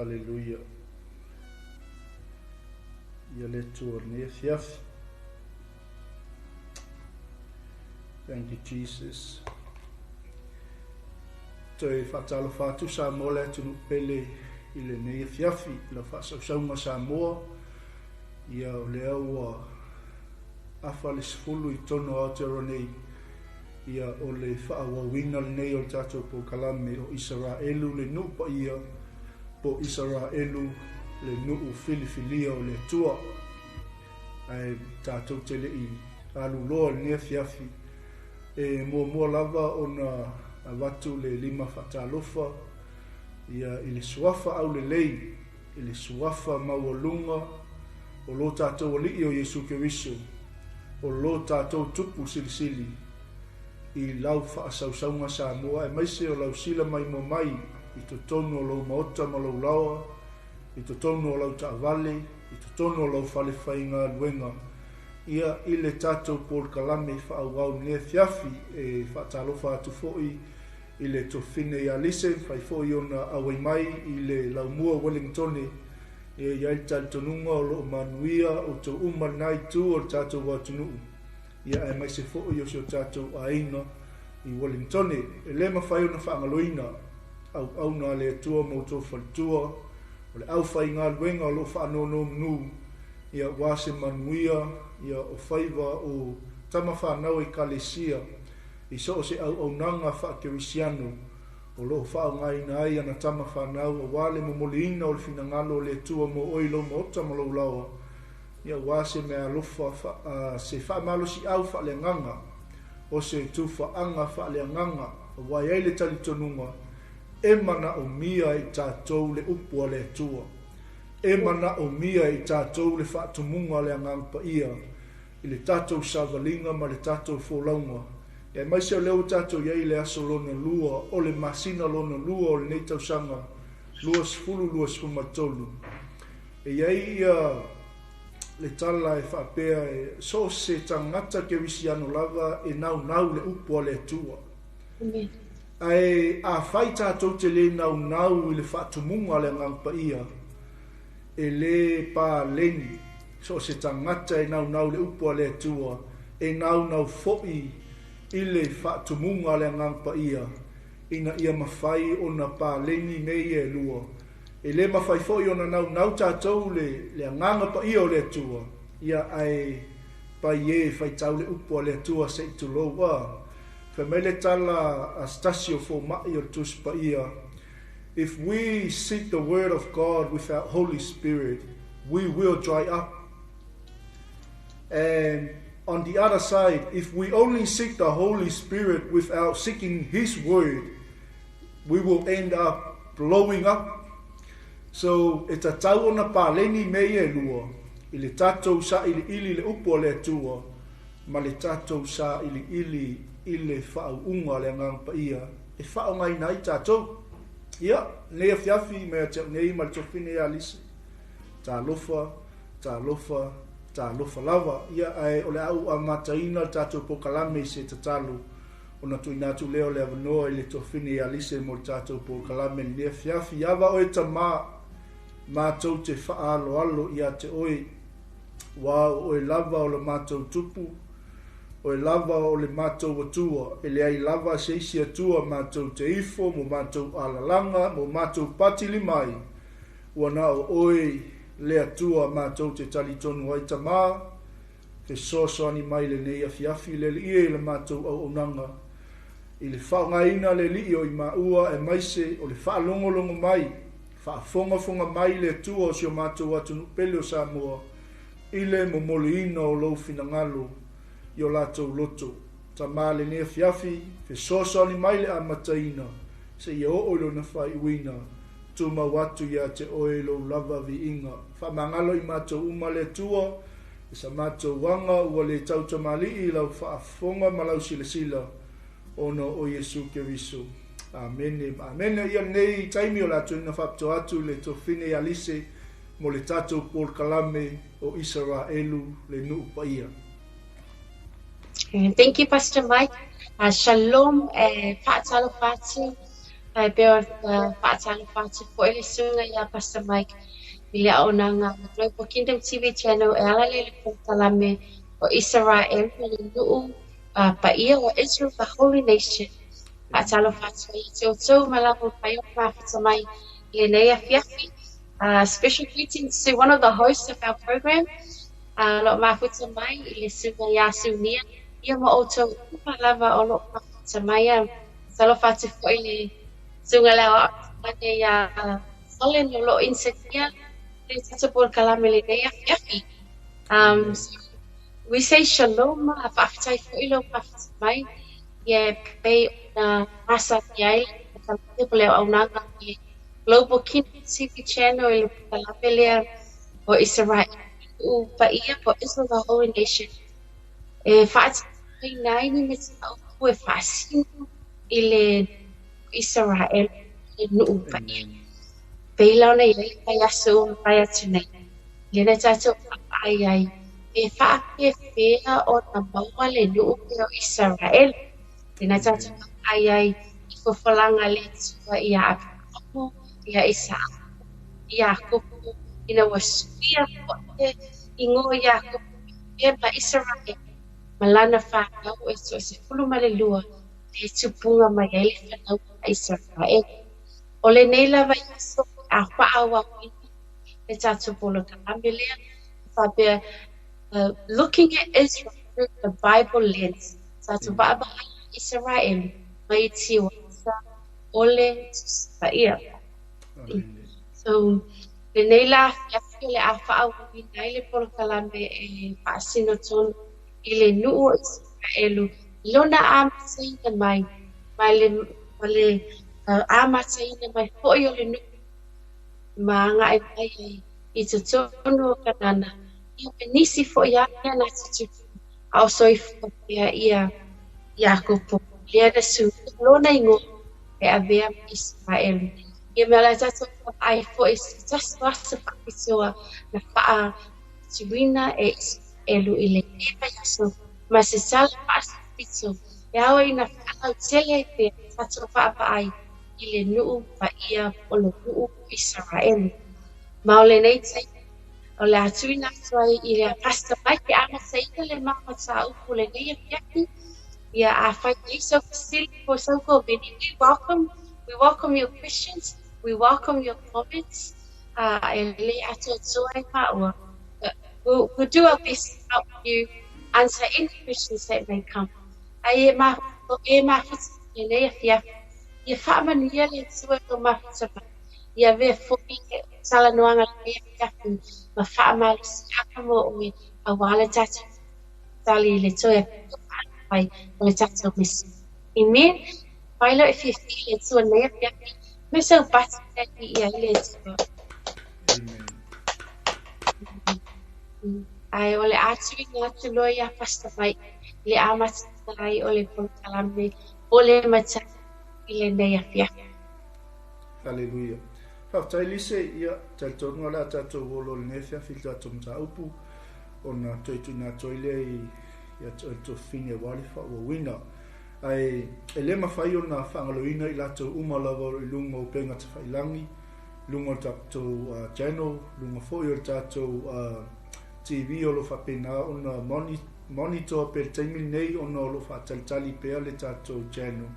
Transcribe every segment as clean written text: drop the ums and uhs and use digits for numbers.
Aleluia. Ia le Atua i lenei afiafi. Thank you, Jesus. Toe faatalofa atu Samoa le atunuu pele i lenei afiafi, lau faasausauga Samoa, ia o lea ua afa le 10 i totonu o Aotearoa nei, ia o le faaauauina lenei o le tatou polokalame o Isaraelu le nuu paia, po o Isaraelu le nuu filifilia o le Atua. Ae tatou te le i alu loa i lenei afiafi, e muamua lava ona avatu le lima faatalofa ia i le suafa aulelei, i le suafa maualuga o lo tatou Alii o Iesu Keriso, o lo tatou Tupu Silisili, i lau faasausauga Samoa aemaise o lau sila maimoa mai i totonu o lou maota ma lou laoa, i totonu o lau taavale, i totonu o lau fale faigaluega, ia i le tatou polokalame faaauau i lenei afiafi. E faatalofa atu foi i le Tofine ia Lise, mafai foi ona auai mai i le laumua o Wellingtone, e i ai le talitonuga o lo o manuia outou uma lena itu o le tatou atunuu, ia aemaise foi o si o tatou aiga i Wellingtone. E le mafai ona faagaloina auauna a le Atua ma outou faletua, o le aufaigaluega o lo o faanonomanu, ia aua se manuia ia o faiva o tama fanau Ekalesia i so o se auaunaga faakerisiano o lo o faaaogaina ai ana tama fanau aua le momoliina o le finagalo o le Atua mo oe i lou maota ma lou laoa, ia aua se meaalofa, se faamalosiau faaleagaga, o se tufaaga faaleagaga, aua e i ai le talitonuga e manaomia e i tatou le upu a le Atua, e manaomia e i tatou le faatumuga a le Agaga Paia i le tatou savaliga ma le tatou folauga, aemaise o lea ua tatou i ai i le aso lona lua o le masina lona lua o lenei tausaga 2023. E i ai ia le tala e faapea, e so o se tagata kerisiano lava e naunau le upu a le Atua. Ae afai tatou te le naunau i le faatumuga a le Agaga Paia, e le paleni. So o se tagata e naunau le upu a le Atua, e naunau foi i le faatumuga a le Agaga Paia, ina ia mafai ona paleni mea ia e lua. E le mafai foi ona naunau tatou le, le Agaga Paia o le Atua, ia ae pai e faitau le upu a le Atua se i tulou. A fai mai le tala a se tasi o fomai o le Tusi Paia, "If we seek the word of God without Holy Spirit, we will dry up. And on the other side, if we only seek the Holy Spirit without seeking His word, we will end up blowing up." So, e tatau ona paleni mea ia e lua, i le tatou sailiili i le upu a le Atua, ma le tatou sailiili i le faauuga a le Agaga Paia e faaaogaina ai tatou. Ia, lenei afiafi mai ia te au nei ma le Tofine ia Lise, talofa, talofa, talofa lava. Ia, ae o le a ou amataina le tatou polokalame i se tatalo, ona tuuina atu lea o le avanoa i le Tofine ia Lise mo le tatou polokalame i lenei afiafi. Ava oe Tama, matou te faaaloalo ia te oe, ua o oe lava o le matou Tupu, oe lava o le matou Atua, e leai lava se isi Atua matou te ifo mo matou alalaga, mo matou patili mai, ua na o oe le Atua matou te talitonu ai. Tama, fesoasoani mai lenei afiafi le Alii e i le matou auaunaga, i le faaaogaina le Alii o i maua, aemaise o le faalogologo mai, faafogafoga mai le Atua o si o matou atunuu pele o Samoa, i le momoliina o lou finagalo i o latou loto. Tama, lenei afiafi, fesoasoani mai le amataina seia oo i lona faaiuina, tumau atu ia te oe lou lava viiga. Faamagalo i matou uma le Atua, i sa matou aga ua le tautamalii i lau faafofoga ma lau silasila, ona o Iesu Keriso. Amene ma amene. Ia lenei taimi o le a tuuina faapitoa atu le Tofine ia Lise mo le tatou polokalame o Isaraelu le nuu paia. Thank you, Pastor Mike. Shalom, e faatalofa atu. Ae pei ona faatalofa atu foi le susuga ia Pastor Mike i le auaunaga a le Global Kingdom TV Channel e ala lea i le polokalame o Isaraelu le nuu paia o Israel the Holy Nation. Faatalofa atu ai ia te outou ma lava mafai ona mafuta mai i lenei afiafi. Special greetings to one of the hosts of our program, o lo o mafuta mai i le susuga ia Sunia, ia ma outou uma lava o lo o mafuta mai. Talofa atu foi i le susuga i le aoao fesoasoani ia Colin o lo o inisinia le tatou polokalame i lenei afiafi. So we say shalom, faafetai foi lou mafuta mai, ia e pei ona masani ai le polokalame po o le auaunaga a le Global Kingdom TV Channel i le polokalame lea o Isaraelu nuu paia po o Israel the Holy Nation. E faatinoina ai ni mataupu e faasino i le Isaraelu le nuu paia. Pei la ona i ai le vaiaso ua mavae atu nei, lea na tatou vaavaai ai pe faapefea ona maua le nuu lea o Isaraelu. Lea na tatou vaavaai ai i fofolaga a le Atua ia Aperaamo, ia Isaaka, Iakopo, ina ua suia foi le igoa o Iakopo e ma Isaraelu ma lana fanau e toasefulumalelua e tupuga mai ai le fanau a Isaraelu. O lenei lava vaiaso a faaauauina le tatou polokalame lea, faapea looking at Israel through the Bible lens, tatou vaavaai i Isaraelu mai i Tiuasa o le Tusi Paia. So, lenei la afiafi o le a faaauauina ai le polokalame e faasino tonu i le nuu o Isaraelu i lona amataina mai, ma le, ma le amataina mai foi o le nuu ma agai mai ai i totonu o Kanana, ia ma nisi foi lava mea na tutupu a o soifua pea ia Iakopo, lea na suia lona igoa e avea ma Isaraelu. Ia ma o le a tatou vaavaai foi i se tasi o aso faapitoa na faatuina e Isaraelu i lenei vaiaso ma se tala faasopito e ao ina faalautele ai pea tatou vaavaai i le nuu paia o le nuu o Isaraelu. Ma o lenei taimi, o le a tuuina atu ai i le Pastor Mike e amataina le ma mataupu o lenei afiafi. Ia, afai e i ai sau fesili po o sau komeni, we welcome, we welcome your questions, we welcome your comments. E le atoatoa ai maua, but we'll do our best to help you answer any questions that may come. Ae e e mafuta i lenei afiafi, ia faamanuia le Atua i lou mafuta mai, ia avea foi le talanoaga i lenei afiafi ma faamalosiaga mo oe aua le tatou tali i le toe mai o le tatou Mesia. Amen. Fai lau e fiafia i le Atua i lenei afiafi, me sau pati e viia ai le Atua. Amen. Ae o le a tuuina atu loa ia Pastor Mike i le amataina ai o le polokalame o le mataupu i lenei afiafi. Haleluia. Faafetai Lise, ia, talitonu o le a tatou olo i lenei afiafi i le tatou mataupu, ona toe tuuina atu ai lea i ia te oe le tuafafine aua le faaauauina. Ae e le mafai ona faagaloina i latou uma lava o lo o i luga o upega tafailangi, luga o le tatou channel, luga foi o le tatou TV o lo o faapena ona monitor pea i le taimi lenei ona o lo o faatalitali pea le tatou channel.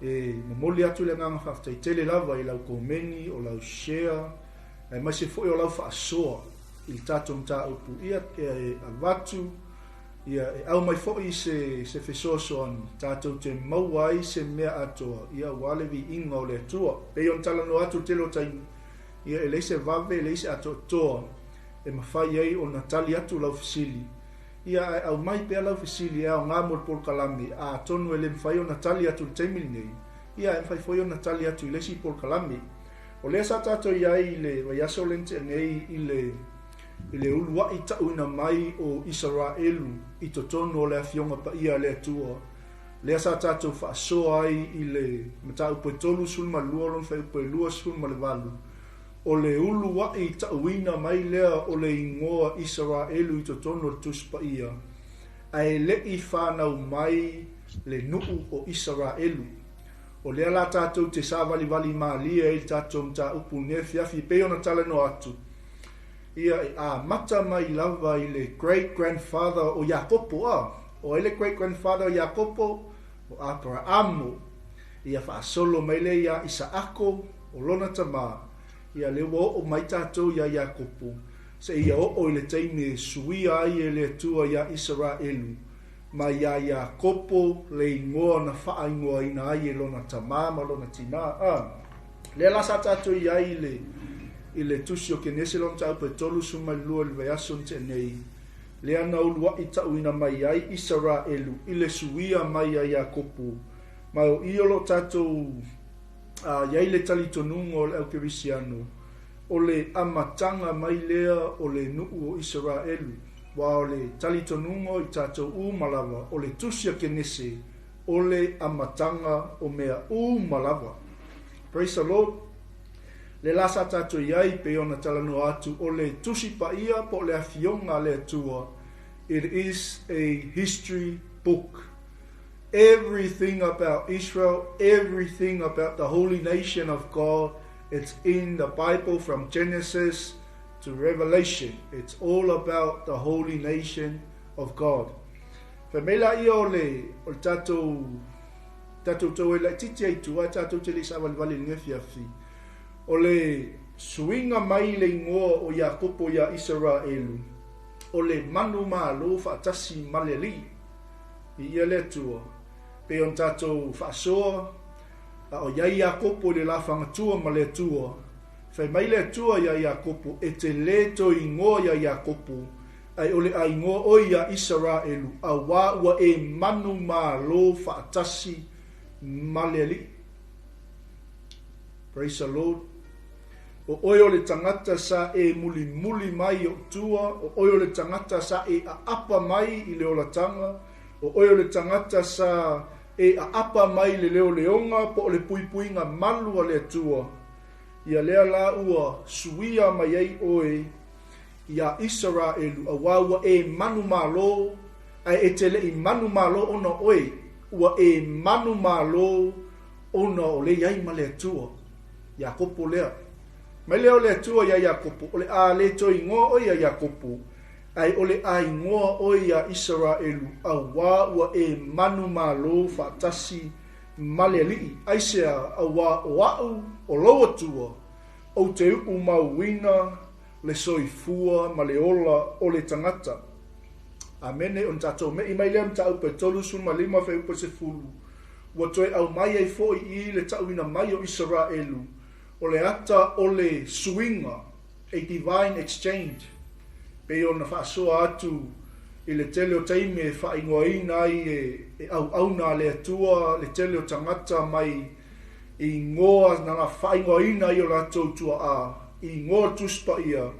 E momoli atu le agaga faafetai tele lava i lau komeni, o lau share, aemaise foi o lau faasoa i le tatou mataupu ia e avatu ia e aumai foi se se fesoasoani tatou te maua ai se mea atoa ia aua le viiga o le Atua. Pei ona talanoa atu i le tele o taimi, ia e leai se vave, e leai se atoatoa e mafai ai ona tali atu lau fesili. Ia ae aumai pea lau fesili e aoga mo le polokalame, atonu e le mafai ona tali atu i le taimi lenei, ia ae mafai foi ona tali atu i le isi polokalame. O lea sa tatou i ai i le vaiaso lea na tea nei i le i le uluaʻi taʻuina mai o Isaraelu i totonu o le Afioga Paia a le Atua, lea sa tatou faasoa ai i le mataupu e 32 lona fuaiupu e 28, o le uluaʻi taʻuina mai lea o le igoa Isaraelu i totonu o le Tusi Paia, ae le i fanau mai le nuu o Isaraelu. O lea la tatou te savalivali malie ai le tatou mataupu i lenei afiafi e pei ona talanoa atu, ia e amata mai lava i le great grandfather o Iakopo. A o ai le great grandfather o Iakopo? O Aperaamo. Ia faasolo mai lea ia Isaako o lona tamā, ia lea ua oo mai tatou iā Iakopo, seia oo i le taimi e suia ai e le Atua iā Isaraelu mai iā Iakopo le igoa na faaigoaina ai e lona tamā ma lona tinā. A lea la sa tatou i ai i le i le Tusi o Kenese lona mataupu e 32 i le vaiaso na tea nei, lea na uluaʻi taʻuina mai ai Isaraelu i le suia mai a Iakopo. Ma o i o lo o tatou a i ai le talitonuga o le au kerisiano, o le amataga mai lea o le nuu o Isaraelu, ua o le talitonuga o i tatou uma lava, o le Tusi a Kenese, o le amataga o mea uma lava. Praise the Lord. Le la sa tatou i ai, pei ona talanoa atu, o le Tusi Paia po o le Afioga a le Atua, it is a history book. Everything about Israel, everything about the holy nation of God, it's in the Bible from Genesis to Revelation. It's all about the holy nation of God. Fai mai la ia o le, o le tatou, tatou tau e laititi ai tua, tatou te le i savalivali i lenei afiafi. O le suiga mai le igoa o Iakopo iā Isaraelu, o le manumalo faatasi ma le Alii. Viia le Atua. Pei ona tatou faasoa, a o i ai Iakopo i le lafagatua ma le Atua, fai mai le Atua iā Iakopo, E te lē toe igoa iā Iakopo, ae o le a igoa oe iā Isaraelu, auā ua e manumalo faatasi ma le Alii. Praise the Lord. O oe o le tagata sa e mulimuli mai i oʻu tua, o oe o le tagata sa e aapa mai i le olataga, o oe o le tagata sa e aapa mai i le leoleoga po o le puipuiga malu a le Atua. Ia lea la ua suia mai ai oe iā Isaraelu, auā ua e manumalo, ae e te le i manumalo ona o oe, ua e manumalo ona o le i ai ma le Atua. Iakopo lea. Mai lea o le Atua iā Iakopo, o le a le toe igoa oe iā Iakopo, ae o le a igoa oe iā Isaraelu, auā ua e manumalo faatasi ma le Alii. Aisea, auā o aʻu, o lou Atua, ou te uʻu mauina le soifua ma le ola o le tagata. Amene. Ona tatou meʻi mai lea mataupu e 35 fuaiupu e 10, ua toe aumai ai foi i le taʻuina mai o Isaraelu, o le ata o le suiga, a divine exchange, pei ona faasoa atu i le tele o taimi e faaigoaina ai e auauna a le Atua le tele o tagata mai i igoa na faaigoaina ai o latou tuaa i igoa o le Tusi Paia,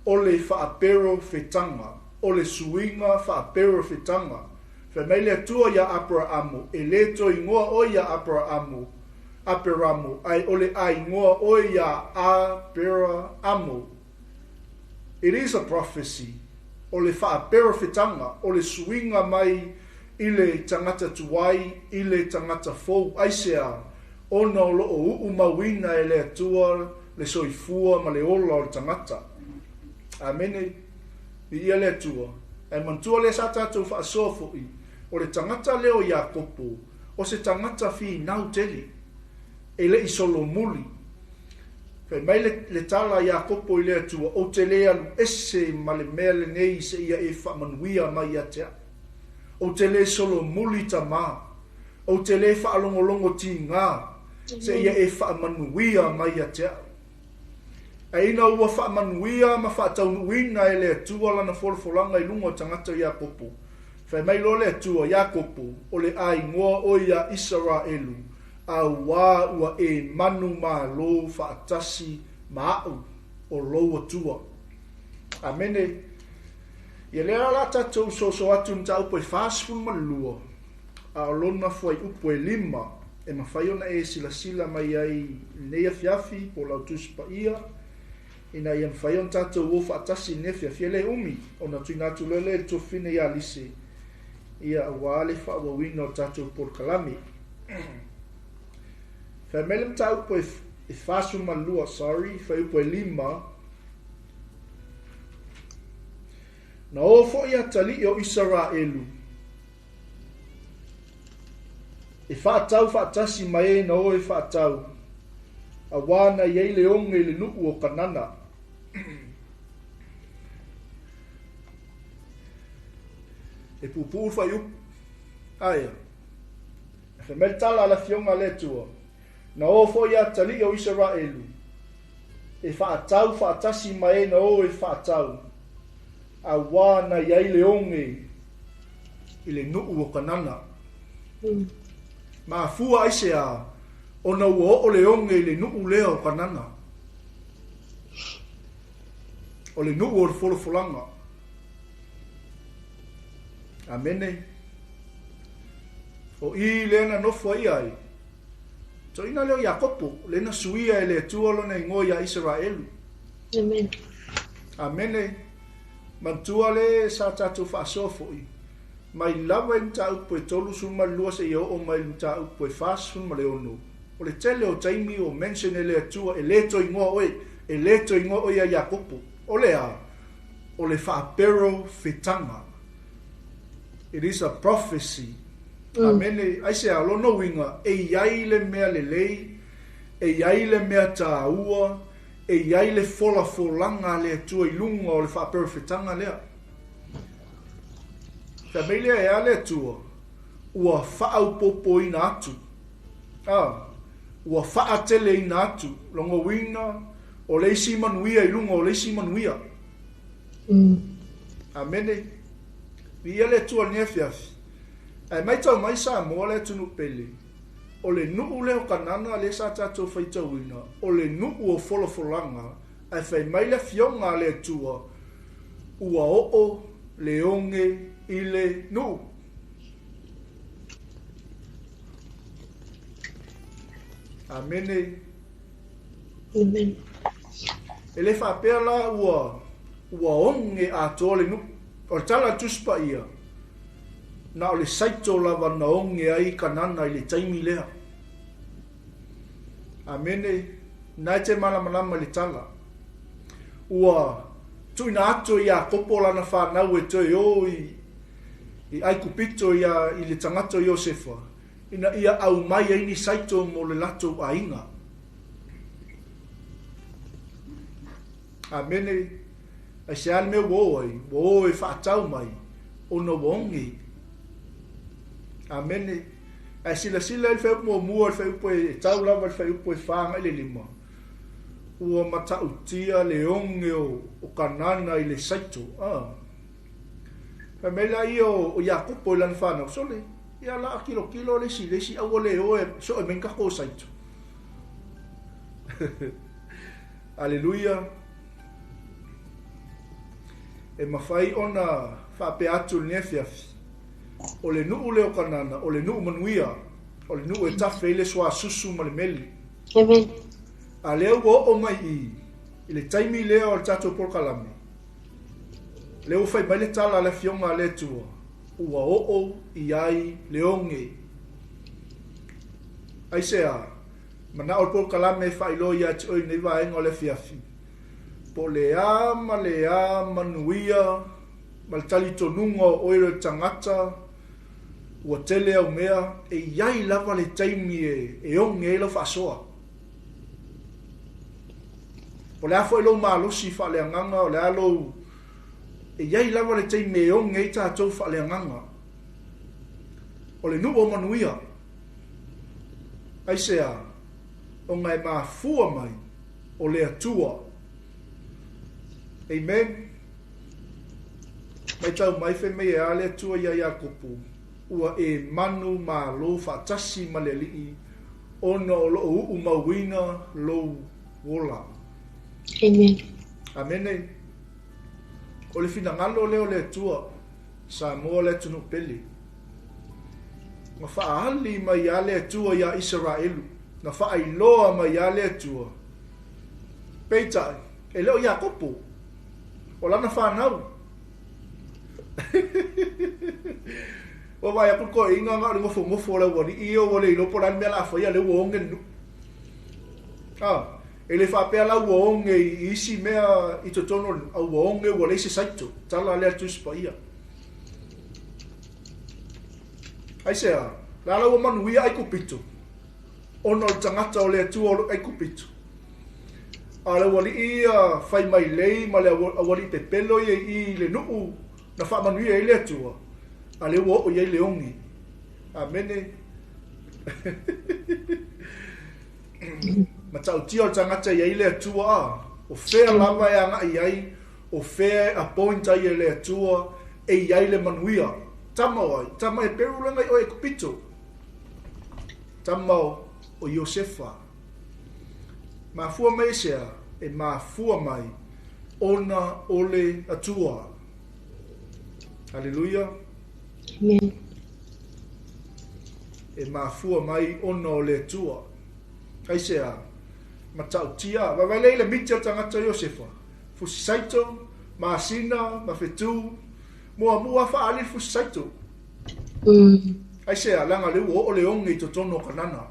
o le faaperofetaga, o le suiga faaperofetaga. Fai mai le Atua iā Aperaamo, E lē toe igoa oe iā Aperaamo, Aperamo, ae o le a igoa oe iā Aperaamo. It is a prophecy. O le faaperofetaga, o le suiga mai i le tagata tuai i le tagata fou. Aisea? Ona o lo o uʻu mauina e le Atua le soifua ma le ola o le tagata. Amene. Viia le Atua. Ae manatua lea sa tatou faasoa foi, o le tagata lea o Iakopo, o se tagata finau tele, e le i solomuli. Fai mai le, le tala a Iakopo i le Atua, Ou te lē alu ese ma le mea lenei seia e faamanuia mai ia te au. Ou te lē solomuli tamā. Ou te lē faalogologo tigā, seia e faamanuia mai ia te au. Ae ina ua faamanuia ma faataunuuina e le Atua lana folafolaga i luga o tagata o Iakopo, fai mai loa le Atua, Iakopo, o le a igoa oe iā Isaraelu, auā ua e manumalo faatasi ma aʻu, o lou Atua. Amene. Ia lea la tatou soso atu i mataupu e 42, a o lona fuaiupu e lima e mafai ona e silasila mai ai i lenei afiafi po o lau Tusi Paia, ina ia mafai ona tatou o faatasi i lenei afiafi. E le umi ona tuuina atu loa lea i le tuafafine ia Lise, ia, aua le faaauauina o le tatou polokalame. Fai mai le mataupu e 42, sorry, fuaiupu e 5. Na o foi atalii o Isaraelu e faatau faatasi ma e na o e faatau, auā na i ai le oge i le nuu o Kanana. E puupuu le fuaiupu. Aia. E fai mai le tala a le Afioga a le Atua, Na o foi atalii o Isaraelu e faatau faatasi ma e na o e faatau, auā na i ai le oge i le nuu o Kanana. Mafua aiseā ona ua oo le oge i le nuu lea o Kanana, o le nuu o le folafolaga. Amene. O i lea na nofo ai ai, toeaina lea o Iakopo, lea na suia e le Atua lona igoa ia Isaraelu. Amen. Amene. Manatua le sa tatou faasoa foi, mai lava i le mataupu e 32 seia oo mai i le mataupu e 46, o le tele o taimi o mention e le Atua e le toe igoa oe, e le toe igoa oe ia Iakopo. O le a? O le faaperofetaga. It is a prophecy. Amene. Aisea, o lona uiga, e i ai le mea lelei, e i ai le mea taua, e i ai le folafolaga a le Atua i luga o le faaperofetaga lea. Fai mai lea e a le Atua, ua faaopoopoina atu, a, ua faateleina atu, lona uiga, o le isi manuia i luga o le isi manuia. Amene. Viia le Atua i lenei afiafi. Ae maitau mai Samoa le atunuu pele, o le nuu lea o Kanana lea sa tatou faitauina, o le nuu o folafolaga, ae fai mai le Afioga a le Atua, ua oo le oge i le nuu. Amene. Amen. E le faapea la ua ua oge atoa le nuu. O le tala a le Tusi Paia, na o le saito lava na oge ai Kanana i le taimi lea. Amene. Na e te malamalama i le tala. Ua tuuina atu e Iakopo lana fanau e toe o i i Aikupito ia i le tagata o Iosefa, ina ia aumai ai ni saito mo le latou aiga. Amene. Aisea le mea ua o ai? Ua o e faatau mai, ona ua oge. Amene. Ae silasila i le fuaiupu muamua, le fuaiupu e tau lava i le fuaiupu e 4 agai i le 5, ua matautia le oge o Kanana i le saito. Ah. Fai mai laia o Iakopo i lana fanau, Sole, ia la a kilokilo le isi, le isi aua le o e soe mai ni takou saito. Aleluia. E mafai ona faapea atu i lenei afiafi, o le nuu lea o Kanana, o le nuu manuia, o le nuu e tafe ai le suasusu ma le meli. Amen. A lea ua oo mai i i le taimi lea o le tatou polokalame, lea ua fai mai le tala a le Afioga a le Atua, ua oo i ai le oge. Aisea? Manao le polokalame e faailoa ia te oe i nei vaega o le afiafi, po o le a ma le a manuia ma le talitonuga o oe le tagata ua tele au mea, e i ai lava le taimi e oge ai lau faasoa. O le a foi lou malosi faaleagaga, o le a lou... E i ai lava le taimi e oge ai tatou faaleagaga. O le nuu o manuia. Aisea? Ona e mafua mai o le Atua. Amen. Maitau mai fai mai e a le Atua ia Iakopo, ua e manu malo faatasi ma le Alii, ona o loo uumauina lou ola. Amen. Amene. O le finagalo lea o le Atua, Samoa le atunuu pele. Na faaali mai a le Atua ia Isaraelu, na faailoa mai a le Atua. Peitai, e le o Iakopo, o lana fanau. Ua vaai atu le toeaina na o le nofonofo o le aualii ia ua le iloa po o le a le mea o le a faia, lea ua oge le nuu. A, e le faapea la ua oge i isi mea i totonu o le a ua oge ua leai se saito. Tala lea a le Tusi Paia. Aisea? La la ua manuia Aikupito, ona o le tagata o le Atua o lo Aikupito. A o le aualii ia fai mai lei ma le aualii pepelo ia i i le nuu na faamanuia ai le Atua, a lea ua oo i ai le oge. Amene. Matautia o le tagata e i ai le Atua, a o fea lava e agai i ai, o fea e appoint ai e le Atua e i ai le manuia. Tama o ai? Tama Heperu lega i oe Ekupito. Tama o Iosefa. Mafua mai aisea? E mafua mai ona o le Atua. Haleluia. Amen. E mafua mai ona o le Atua. Aisea? Matautia. Vaavaai lea i le miti a le tagata o Iosefa. Fusi saito, masina, ma fetu. Muamua lava faaali le fusi saito. Aisea? Leaga o lea ua oo le oge i totonu o Kanana.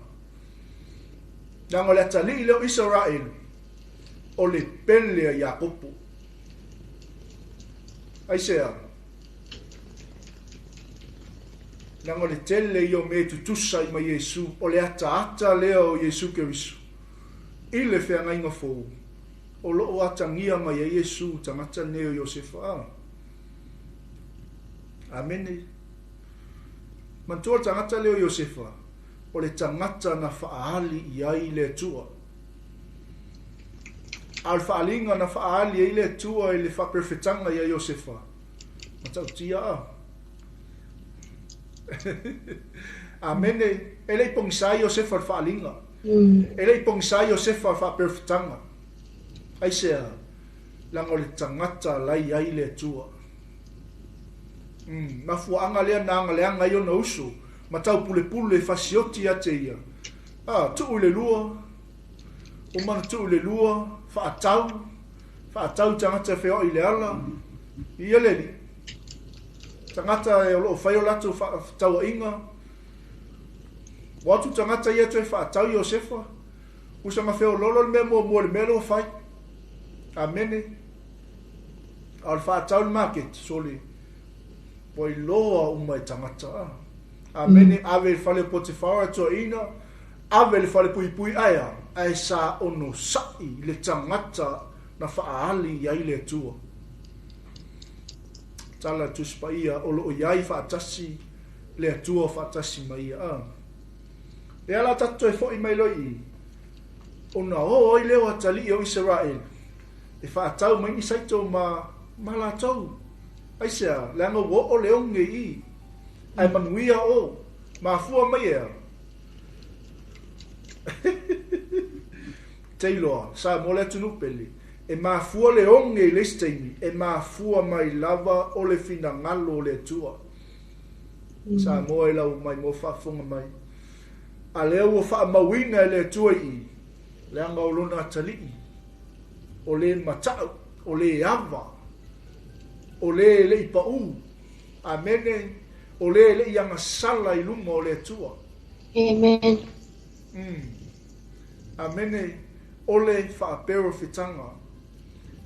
Leaga o le atalii lea o Isaraelu, o le pele a Iakopo. Aisea? Leaga o le tele ia o mea e tutusa ai ma Iesu, o le ataata lea o Iesu Keriso i le feagaiga fou, o lo o atagia mai ai Iesu, tagata lenei o Iosefa. A. Amene. Manatua le tagata lea o Iosefa, o le tagata na faaali i ai le Atua. A o le faaaliga na faaali ai le Atua i le faaperefetaga ia Iosefa, matautia a. Amene. E le i pogisa Iosefa i le faaaliga. E le i pogisa Iosefa i le faaperefetaga. Aisea? Leaga o le tagata la i ai le Atua. Mafuaaga lea na agaleaga ai ona uso ma taupulepule fasioti ia te ia. A, tuu i le lua, uma ona tuu i le lua, faatau, faatau i tagata e feoai i le ala, ia le alii. Tagata e o lo o fai o latou faatauaiga, ua atu tagata ia toe faatau Iosefa, usaga feoloolo le mea muamua i le mea lea ua fai. Amene. A o le faatau i le maketi, sole, ua iloa uma e tagata. A. Amene. Ave i le fale o Potifara e toeaina, ave i le fale puipui, ae a? Ae sa onosai le tagata na faaali i ai le Atua. Tala a le Tusi Paia, o lo o i ai faatasi le Atua faatasi ma ia. A. Lea la tatou toe foi mai loa i i, ona o ai lea o atalii o Isaraelu e faatau mai ni saito ma, ma latou. Aisea? Leaga ua oo le oge i i. Ae manuia o. Mafua mai ea? Te iloa, Samoa le atunuu pele, e mafua le oge i le isi taimi, e mafua mai lava o le finagalo o le Atua. Samoa i lau maimoa faafofoga mai. A lea ua faamauina e le Atua i i, leaga o lona atalii, o le matau, o le ava, o le le i paū, Amene, o le le i agasala i luma o le Atua. Amen. Amene, o le faaperofetaga,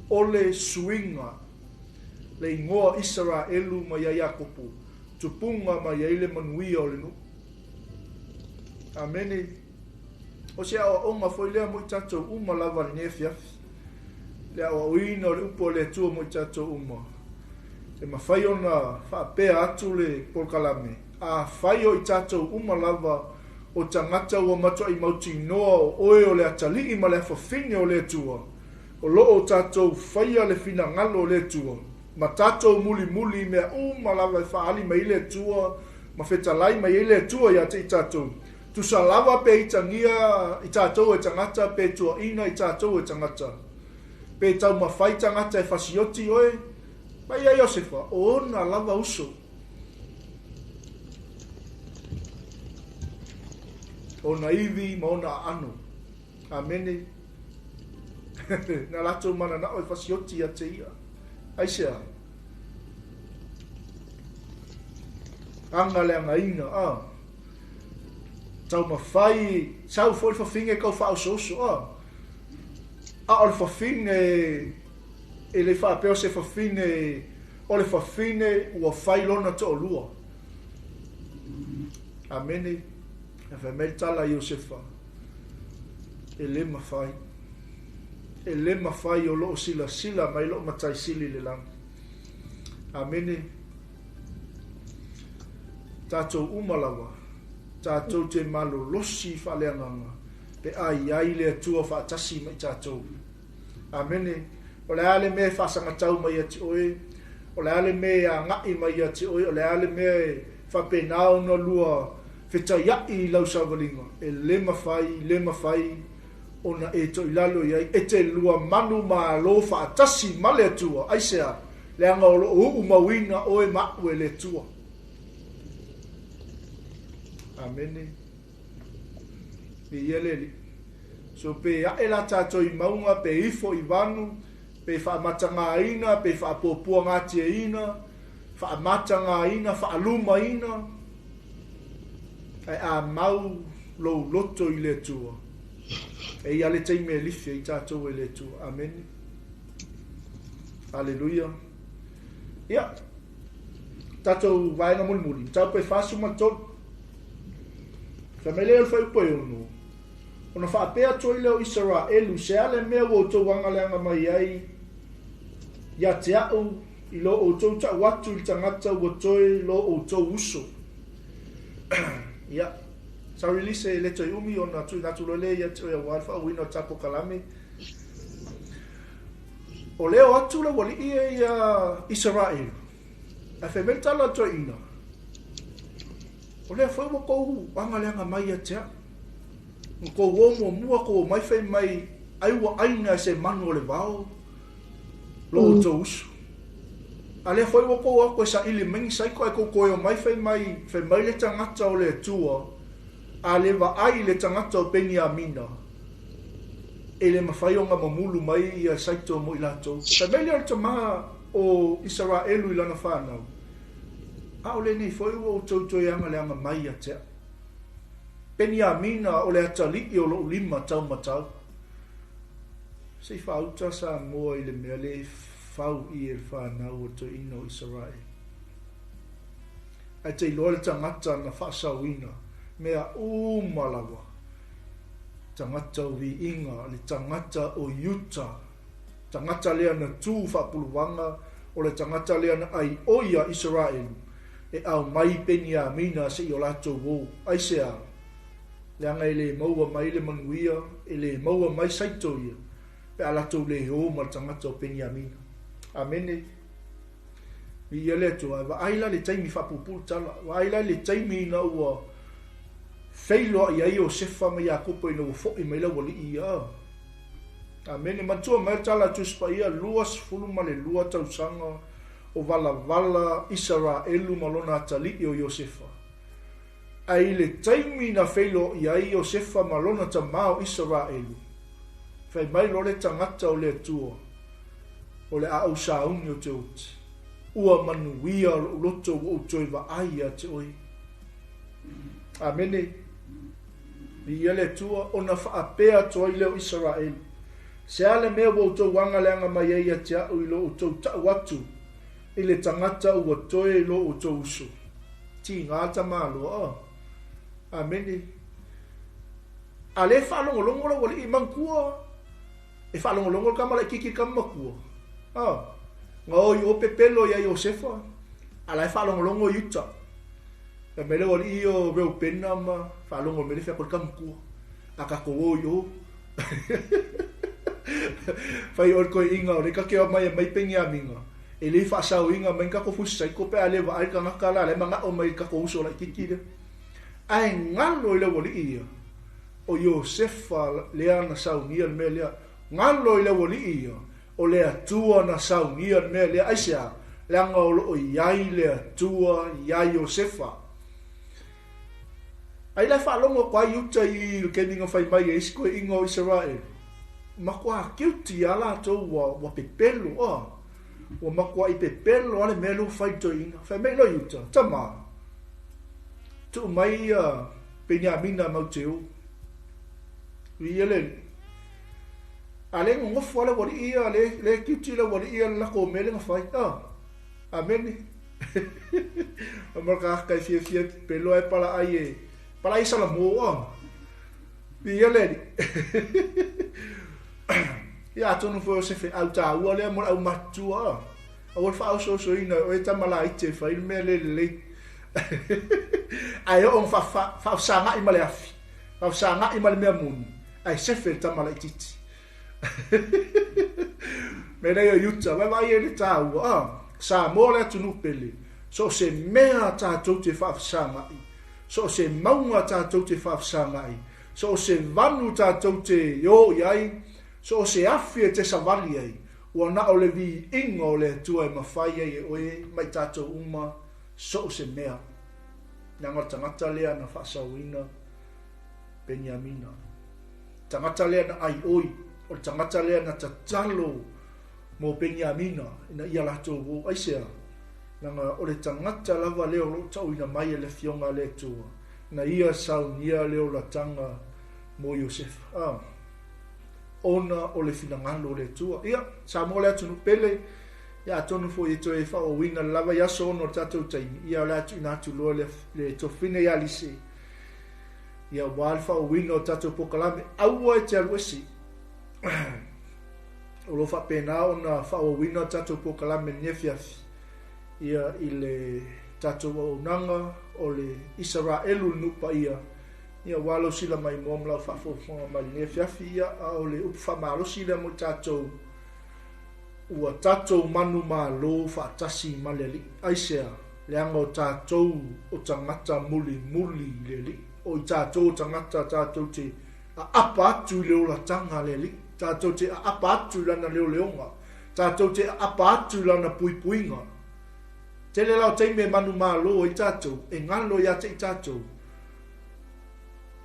o le suiga, le igoa Isaraelu mai ia Iakopo, tupuga mai ai le manuia o le nuu. Amene. O se aoaoga foi lea mo i tatou uma lava i lenei afiafi. Le aoaoina o le upu a le Atua mo i tatou uma. E mafai ona faapea atu le polokalame, afai o i tatou uma lava o tagata ua matuai mautinoa o oe o le atalii ma le afafine o le Atua, o lo o tatou faia le finagalo o le Atua, ma tatou mulimuli i mea uma lava e faaali mai ai le Atua ma fetalai mai ai le Atua ia te i tatou, tusa lava pe itagia i tatou e tagata pe tuaina i tatou e tagata, pe taumafai tagata e fasioti oe, mai ia Iosefa, o ona lava uso. Ona ivi ma ona aano. Amene. Na latou mananao e fasioti ia te ia. Aisea? Aga le againa, a. Taumafai, sau foi le fafine tau faaosooso, a. A o le fafine e le faapea o se fafine, o le fafine ua fai lona toalua. Amene. E fai mai le tala a Iosefa, E le mafai. E le mafai o loo silasila mai loo Matai Sili i le lagi. Amene. Tatou uma lava, tatou te malolosi faaleagaga pe a i ai le Atua faatasi ma i tatou. Amene. O le a le mea e faasagatau mai ia te oe? O le a le mea e agai mai ia te oe? O le a le mea e faapena ona lua fetaia'i i lau savaliga? E le mafai, le mafai ona e toilalo i ai. E te lua manu malo faatasi ma le Atua. Aisea? Leaga o lo o uu mauina oe ma a'u e le Atua. Amene. Viia le Alii. So pe ae la tatou i mauga, pe ifo i vanu, pe faamatagaina, pe faapuapuagatieina, faamatagaina, faalumaina, ae a mau lou loto i le Atua, e i ai le taimi e lifi ai tatou e le Atua. Amene. Aleluia. Ia, tatou vaega mulimuli, mataupu e 43. Fai mai lea o le fuaiupu e 6, Ona faapea atu ai lea o Isaraelu, Se a le mea ua outou agaleaga mai ai ia te a'u i lo outou ta'u atu i le tagata ua toe lo outou uso? Ia, sorry Lise, e le toe umi ona tuuina atu loa lea ia te oe aua le faaauauina o le ta polokalame. O lea o atu le ualii e ia Isaraelu, ae fai mai le tala a le toeaina, O lea foi ua tou agaleaga mai ia te a'u. Na tou o muamua tou omai fai mai ai ua aina e se manu o le vao lo outou uso. A lea foi ua tou o atu e saili mai ni saito ae tou toe omai fai mai, fai mai le tagata o le Atua, a le vaai i le tagata o Peniamina, e le mafai ona mamulu mai ia saito mo i latou. Fai mai lea o le tama o Isaraelu i lana fanau, A o lenei foi ua outou toe agaleaga mai ia te a'u. Peniamina o le atalii o lo'u lima taumatau. Se i faauta Samoa i le mea le fau i e le fanau o toeaina o Isaraelu. Ae te iloa le tagata na faasaoina mea uma lava, tagata o viiga, le tagata o Iuta, tagata lea na tu faapuluvaga, o le tagata lea na aioi a Isaraelu, e aumai Peniamina seia o latou o. Aisea? Leaga e le maua mai le manuia, e le maua mai saito ia, pe a latou le o ma le tagata o Peniamina. Amene. Viia le Atua. Ae vaai la le taimi faapuupuu le tala. Vaai la le taimi ina ua feiloai ai Iosefa ma Iakopo ina ua foi mai le aualii ia. Amene. Manatua mai le tala a Tusi Paia, 22 tausaga o valavala Isaraelu ma lona atalii o Iosefa. Ae i le taimi na feiloai ai Iosefa ma lona tama o Isaraelu, fai mai loa le tagata o le Atua, O le a ou sauni o te oti. Ua manuia lo'u loto ua ou toe vaai ia te oe. Amene. Viia le Atua, ona faapea atu ai lea o Isaraelu, Se a le mea ua outou agaleaga mai ai ia te a'u i lo outou ta'u atu i le tagata ua toe lo outou uso? Tiga tamaloa a. Amene. A le faalogologo lau alii, manatua e faalogologo le tama laitiiti i le tama matua. A, na o i o pepelo ia Iosefa, a la e faalogologo Iuta. Fai mai le alii o Reupena ma faalogo mai le fai atu le tama matua. A tatou o i o. Fai o le toeaina o lea ta te omai e aumai Peniamina, e le i faasaoina mai ni tatou fusi saito pe a le vaai le tagata la, la e manao mai i le tatou uso laitiiti lea. Ae galo i le aualii ia, o Iosefa lea na saunia le mea lea. Galo i le aualii ia, o le Atua na saunia le mea lea. Aisea? Leaga o lo o i ai le Atua iā Iosefa. Ai la e faalogo atu ai Iuta i le taimi na fai mai ai isi toeaiina o Isaraelu, matua kiuti lava latou ua, ua pepelo, a, ua matuai pepelo lava le mea lea ua fai i le toeaina. Fai mai loa Iuta, Tama, tuu mai ia Peniamina matou te o. Viia le Alii. A le gogofo lava le aualii ia, le tiuti le aualii ia le latou mea lea na fai. Amene. O ma le tagata e fiafia e pepelo ae palaai e palaai e salamo. Viia le Alii. Ia atonu foi o se feau taua lea mo le aumatutua. Aua le faaosoosoina e oe tama laiti e fai le mea le lelei. Ae oo ina faafesagai ma le afi, faafesagai ma le mea moni, ae sefe le tama laitiiti. Mea lea ia Iuta, vaavaai ai le taua. Samoa le atunuu pele, so o se mea tatou te faafesagai, so o se mauga tatou te faafesagai, so o se vanu tatou te o i ai, so o se afi e te savali ai, ua na o le viiga o le Atua e mafai ai e oe ma i tatou uma so o se mea. Leaga o le tagata lea na faasaoina Peniamina. Tagata lea na aioi, o le tagata lea na tatalo mo Peniamina ina ia latou o. Aisea? Leaga o le tagata lava lea o lo o tauina mai e le Afioga a le Atua, na ia saunia le olataga mo Iosefa. Ona o le finagalo o le Atua. Ia, Samoa le atunuu pele, ia atonu foi e toe faaauauina le lava i aso 6 o le tatou taimi, ia o le a tuuina atu loa le tofine ia Lise, ia aua le faaauauina o tatou polokalame. Aua e te alu ese. O lo o faapena ona faaauauina o tatou polokalame i lenei afiafi, ia i le tatou auaunaga o le Isaraelu le nuu paia, ia aua lou sila maimoa ma lau faafogafoga mai i lenei afiafi, ia a o le upu faamalosi lea mo i tatou, ua tatou manumalo faatasi ma le Alii. Aisea? Leaga o tatou o tagata mulimuli i le Alii. O i tatou o tagata tatou te aapa atu i le olataga a le Alii, tatou te aapa atu i lana leoleoga, tatou te aapa atu i lana puipuiga. Tele la o taimi e manumalo ai tatou, e galo ia te i tatou,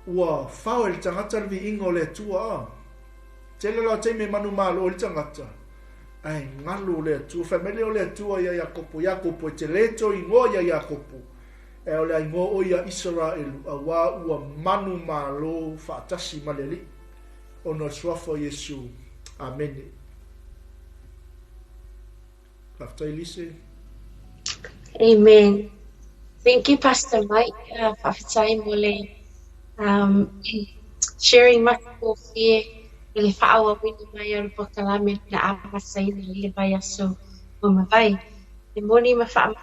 ua fao e le tagata le viiga o le Atua. A tele la o taimi e manumalo ai le tagata, ae galo le Atua. Fai mai lea o le Atua ia Iakopo, Iakopo e te le toe igoa ia Iakopo, e o le a igoa oe ia Isaraelu, auā ua manumalo faatasi ma le Alii, ona o le suafa o Iesu. Amene. Faafetai Lise. Amen. Thank you, Pastor Mike. Faafetai mo le sharing matagofie i le faaauauina mai o le polokalame na amataina i le vaiaso ua mavae. E moni ma faamaoni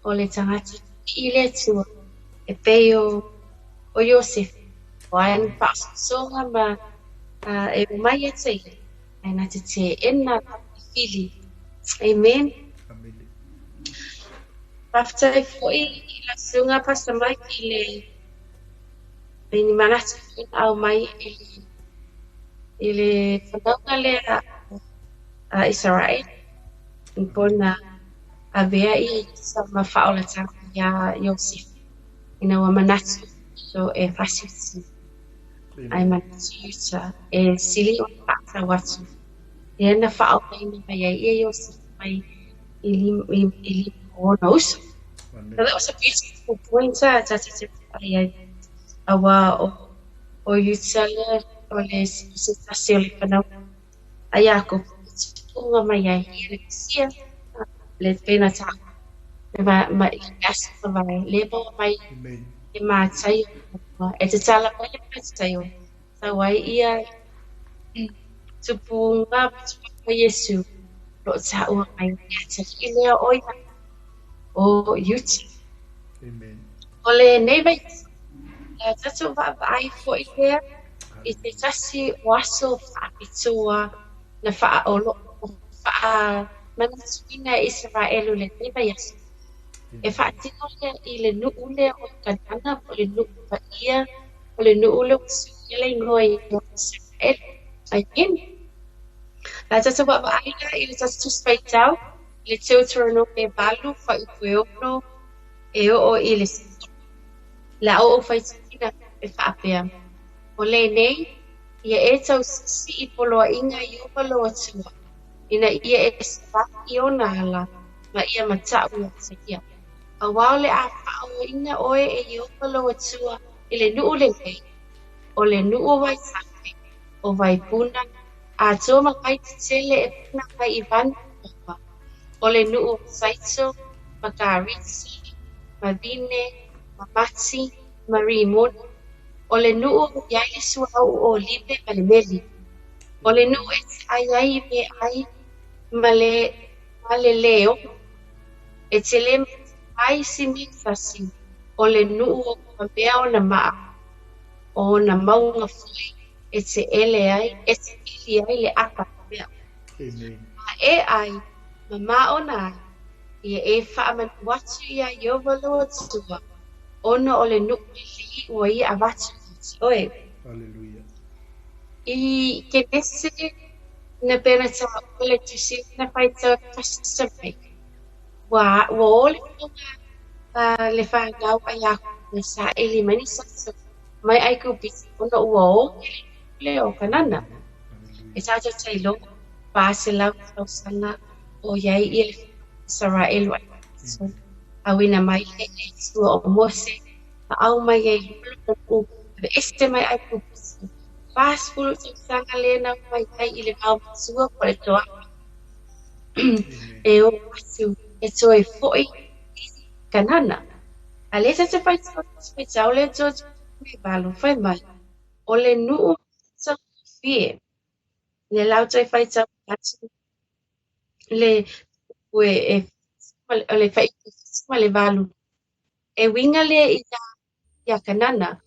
o le tagata i le Atua e pei o Iosefa, o ai na faaosoosoga ma e omai ia te ia, ae na te teena lava le fili. Amen. Amene. Faafetai foi i lau susuga Pastor Mike i le i ni manatu foi na aumai i le fanauga lea a Isaraelu i po na avea ia Iuta ma faaolataga iā Iosefa ina ua manatu so e fasioti ae Amen. manatu Iuta e sili ona faatau atu lea na faaolaina mai ai ia Iosefa mai i lima i lima o ona uso. So Amene. that was a beautiful point tatou te vaai ai auā o Iuta lea o le se tasi o le fanauga a Iakopo e tupuga mai ai ia le Mesia le pena tāua ma ma i le aso mavae le maua mai Amen. le Mataio e tatala mai le Mataio sau ai ia tupuga ma Iesu o lo o taua mai le atalii lea o ia o Iuta. Amen. O lenei vaiaso, le tatou vaavaai foi lea i se tasi o aso faapitoa na o lo o faamanatuina e Isaraelu i lenei vaiaso. E Amen. faatino lea i le nuu lea o Kanana po o le nuu paia, o le nuu lea ua suia le igoa ia Isaraelu. Amen. La tatou vaavaai la i le tatou Tusi Faitau, i le Teuteronome 8 fuaiupu e 6 e oo i le 10. Le a ou faitauina e faapea, o lenei, ia e tausisi i poloaiga a Ieova lou Atua, ina ia e savali i ona ala, ma ia mata'u ia te ia. Auā o le a faaoaina oe e Ieova lou Atua i le nuu lelei, o le nuu o vaitafe, o vaipuna, Atoa ma vai tetele e puna mai i vanu ma mauga. O le nuu o Saito, ma Karisi, ma Vine, ma Mati, ma Rimoni. O le nuu o i ai le suauu o Olive ma le meli. O le nuu e te ai ai i meaai ma le, ma le lē oge. E te le ai se mea e tasi, o le nuu o ka mea o na maa, o ona mauga foi e te ele ai, e te eli ai le apa mea. Amen. A e ai, ma maona ai, ia e faamanu atu iā Ieova lou Atua, ona o le nuu lelei ua ia avatu ia te oe. Hallelujah. I Kenese na pei ona taua le Tusi na faitau e Pastor Mike, ua o le fofoga le fanau a Iakopo e saili mai ni saito mai Aikupito ona ua oge le nuu lea o Kanana. E Hallelujah. tatou te iloa 400 tausaga o i ai le Isaraelu Aikupito. Amen. Auina mai lea i le Atua o Mose, ma au mai ai loa lona nuu aveese mai Aikupito. 40 tausaga lea na mai ai i le vaomatua po o le toa'a Amen. e o atu e toe fo'i i Kanana. A lea tatou faitau, faitau le 38 fai mai, o le nuu matagofie. Le la ou toe faitau atu le ue e o le fuaiupu 78. E uiga lea iā Kanana,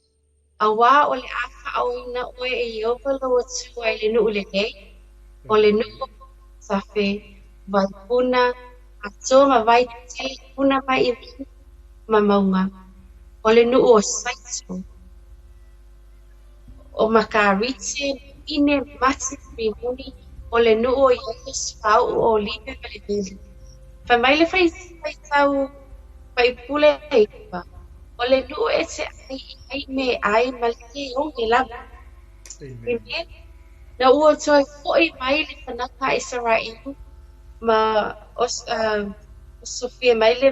auā o le a faaoina oe e Ieova lou Atua i le nuu lelei, o le nuu Hallelujah. o tafe, vai puna, atoa ma vai tetele puna mai i vanu ma mauga. O le nuu o Saito, o Makarite, Mavine, Mati, Rimoni, o le nuu o i ai le suauu o Olive ma le meli. Fai mai le faitau faipule e 9, o le nuu e te ai i ai meaai ma le lē oge lava. Amen. Amen. Na ua toe fo'i mai le fanauga a Isaraelu ma osofia mai le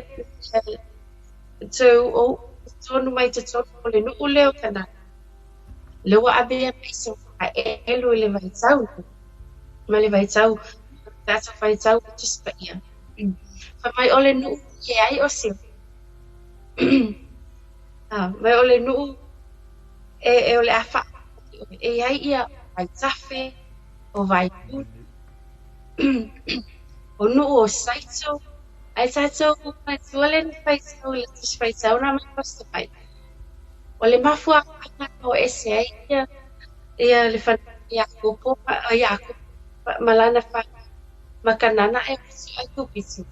toe uuuu totonu mai totonu o le nuu lea o Kanana. Lea ua avea mai Isaraelu i le vaitau nei, ma le vaitau tatou faitau o Tusi Paia. Fai mai o le nuu e ai o se mai o le nuu e o le a faa e i ai ia vaitafe, o vaipuna, Amen. o nuu o Saito, ae tatou matua le na faitau i le Tusi Faitau na mai Pastor Mike. O le mafuaaga na o ese ai ia le fanau Iakopo Iakopo ma lana fanau ma Kanana e atu Aikupito.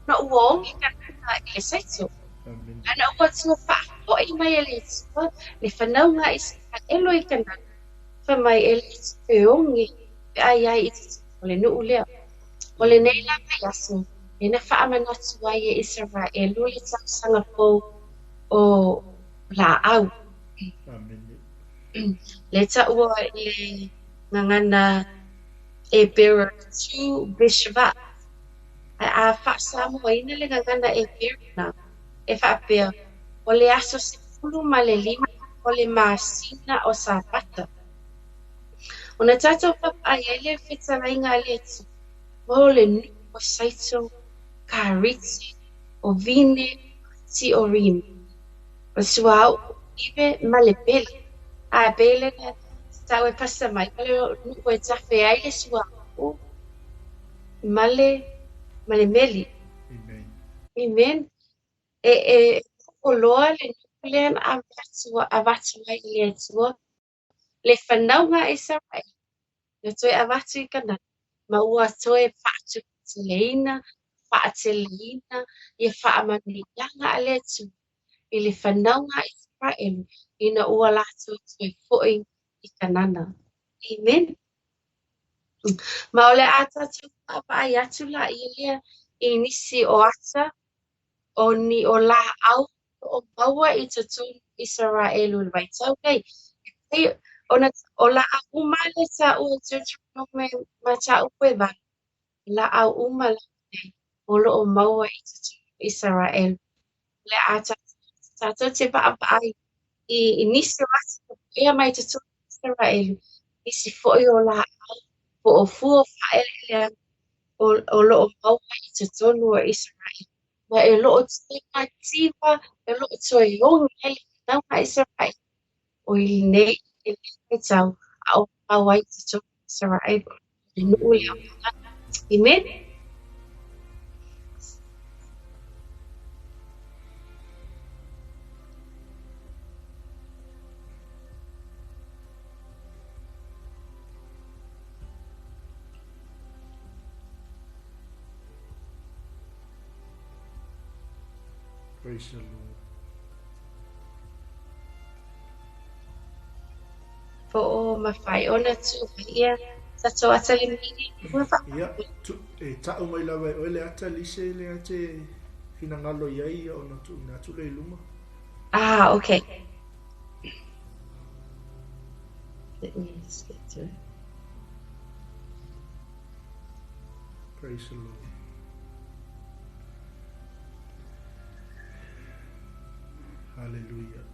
Na ua oge Kanana i le Saito. Amen. Ana ua tua faafo'i mai e le Atua le fanauga a Isaraelu i Kanana. Fai mai e le toe oge pe a i ai i totonu o le nuu lea. O lenei Amen. lava i aso, e na faamanatu ai e Isaraelu le tausaga fou o laau. Amen. Le taua i le gagana Ebera Tu Bishvat. Ae a faasamoaina le gagana Ebera na, e faapea, o le aso 15 o le masina o Sapata. Ona tatou vaavaai ai le fetalaiga a le Atua, ma o le nuu o Saito, Karite, o Vine, Mati o Rimoni, o suauu o Olive ma le meli. A pei le na tau e pasa mai, ma le nuu e tafe ai le suauu ma le meli. Amen. Amen. E o loa le nuu lea na avatu ai i le Atua, le fanauga a Isaraelu, na toe avatu i Kanana, ma ua toe faatuputeleina, faateleina ia faamanuiaga a le Atua i le fanauga a Isaraelu ina ua latou toe fo'i i Kanana. Amen. Ma o le a tatou vaavaai atu laia lea i nisi o ata o ni o laau o maua i totonu Isaraelu i le vaitau nei. E pei ona o laau uma le taua i Deuteronome ma mataupu e 8, laau uma lava nei o loo maua i totonu Isaraelu. Le a tatou te vaavaai i nisi o ata ea mai totonu Isaraelu, nisi foi o laau Po o fua o faaeleeleaga o loo maua i totonu o Isaraelu. Ma e loo toe mativa, e loo toe ogi ai le fanauga a Isaraelu o i lenei vaitau a o mau ai i totonu o Isaraelu, le nuu lea o Kanana. Amen. Praise the Lord. Po o mafai ona tuu mai ia tatou ata le mini. Ia, e ta'u mai lava e oe le ata lise lea e te finagalo i ai ia ona tuuina atu lea i luma. Ah, okay. Let me just get to it. Praise the Lord. Hallelujah.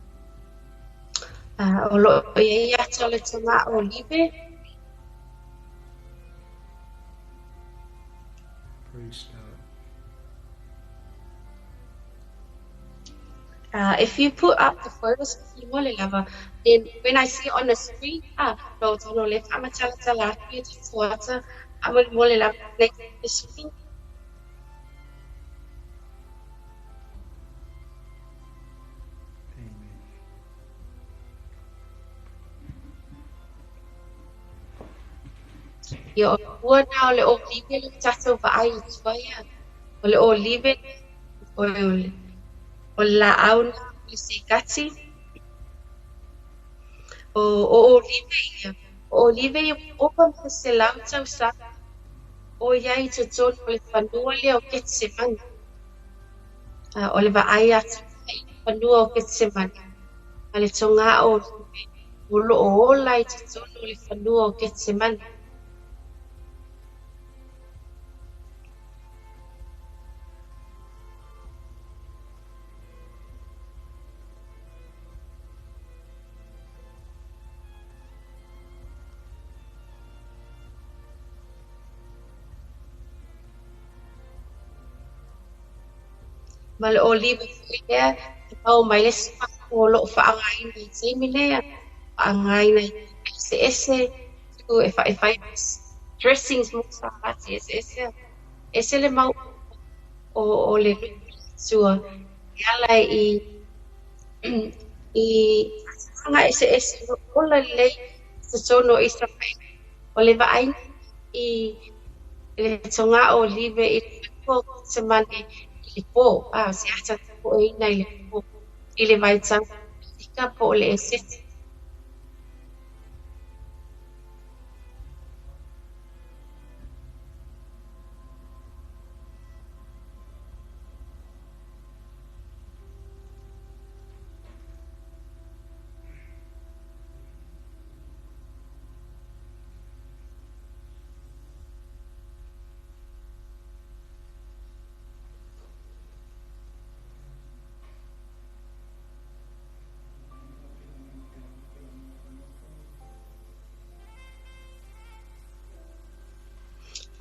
Ah, o loo i ai ata o le toga olive. Praise God. If you put up the photos mo le lava, then when I see it on the screen, no, tono le whaamatalatala atu i te tuata, a mo mo le lava, like the screen. Amen. Ia o ua na o le olive le tatou vaai i tua ia. O le olive, o le laau na o le sekati. O olive ia. O olive ia ua opa ma se lau tausaga o iai i totonu o le fanua lea o Ketsemane. O le vaai atu i le fanua o Ketsemane. Ma le toga olive o loo ola i totonu o le fanua o Ketsemane. Ma le olive foi lea, e mau mai le isi o loo faaaogaina i taimi lea, faaaogaina i eseese tu e fai dressings mo salati eseese. Ese le mau o le tua e ala i tulaga eseese o ola lelei i totonu o Isaraelu. O le vaaina i le toga olive i le fanua o Ketsemane i le po, se ata poeina i le po, i le vaitau ika po o le esete.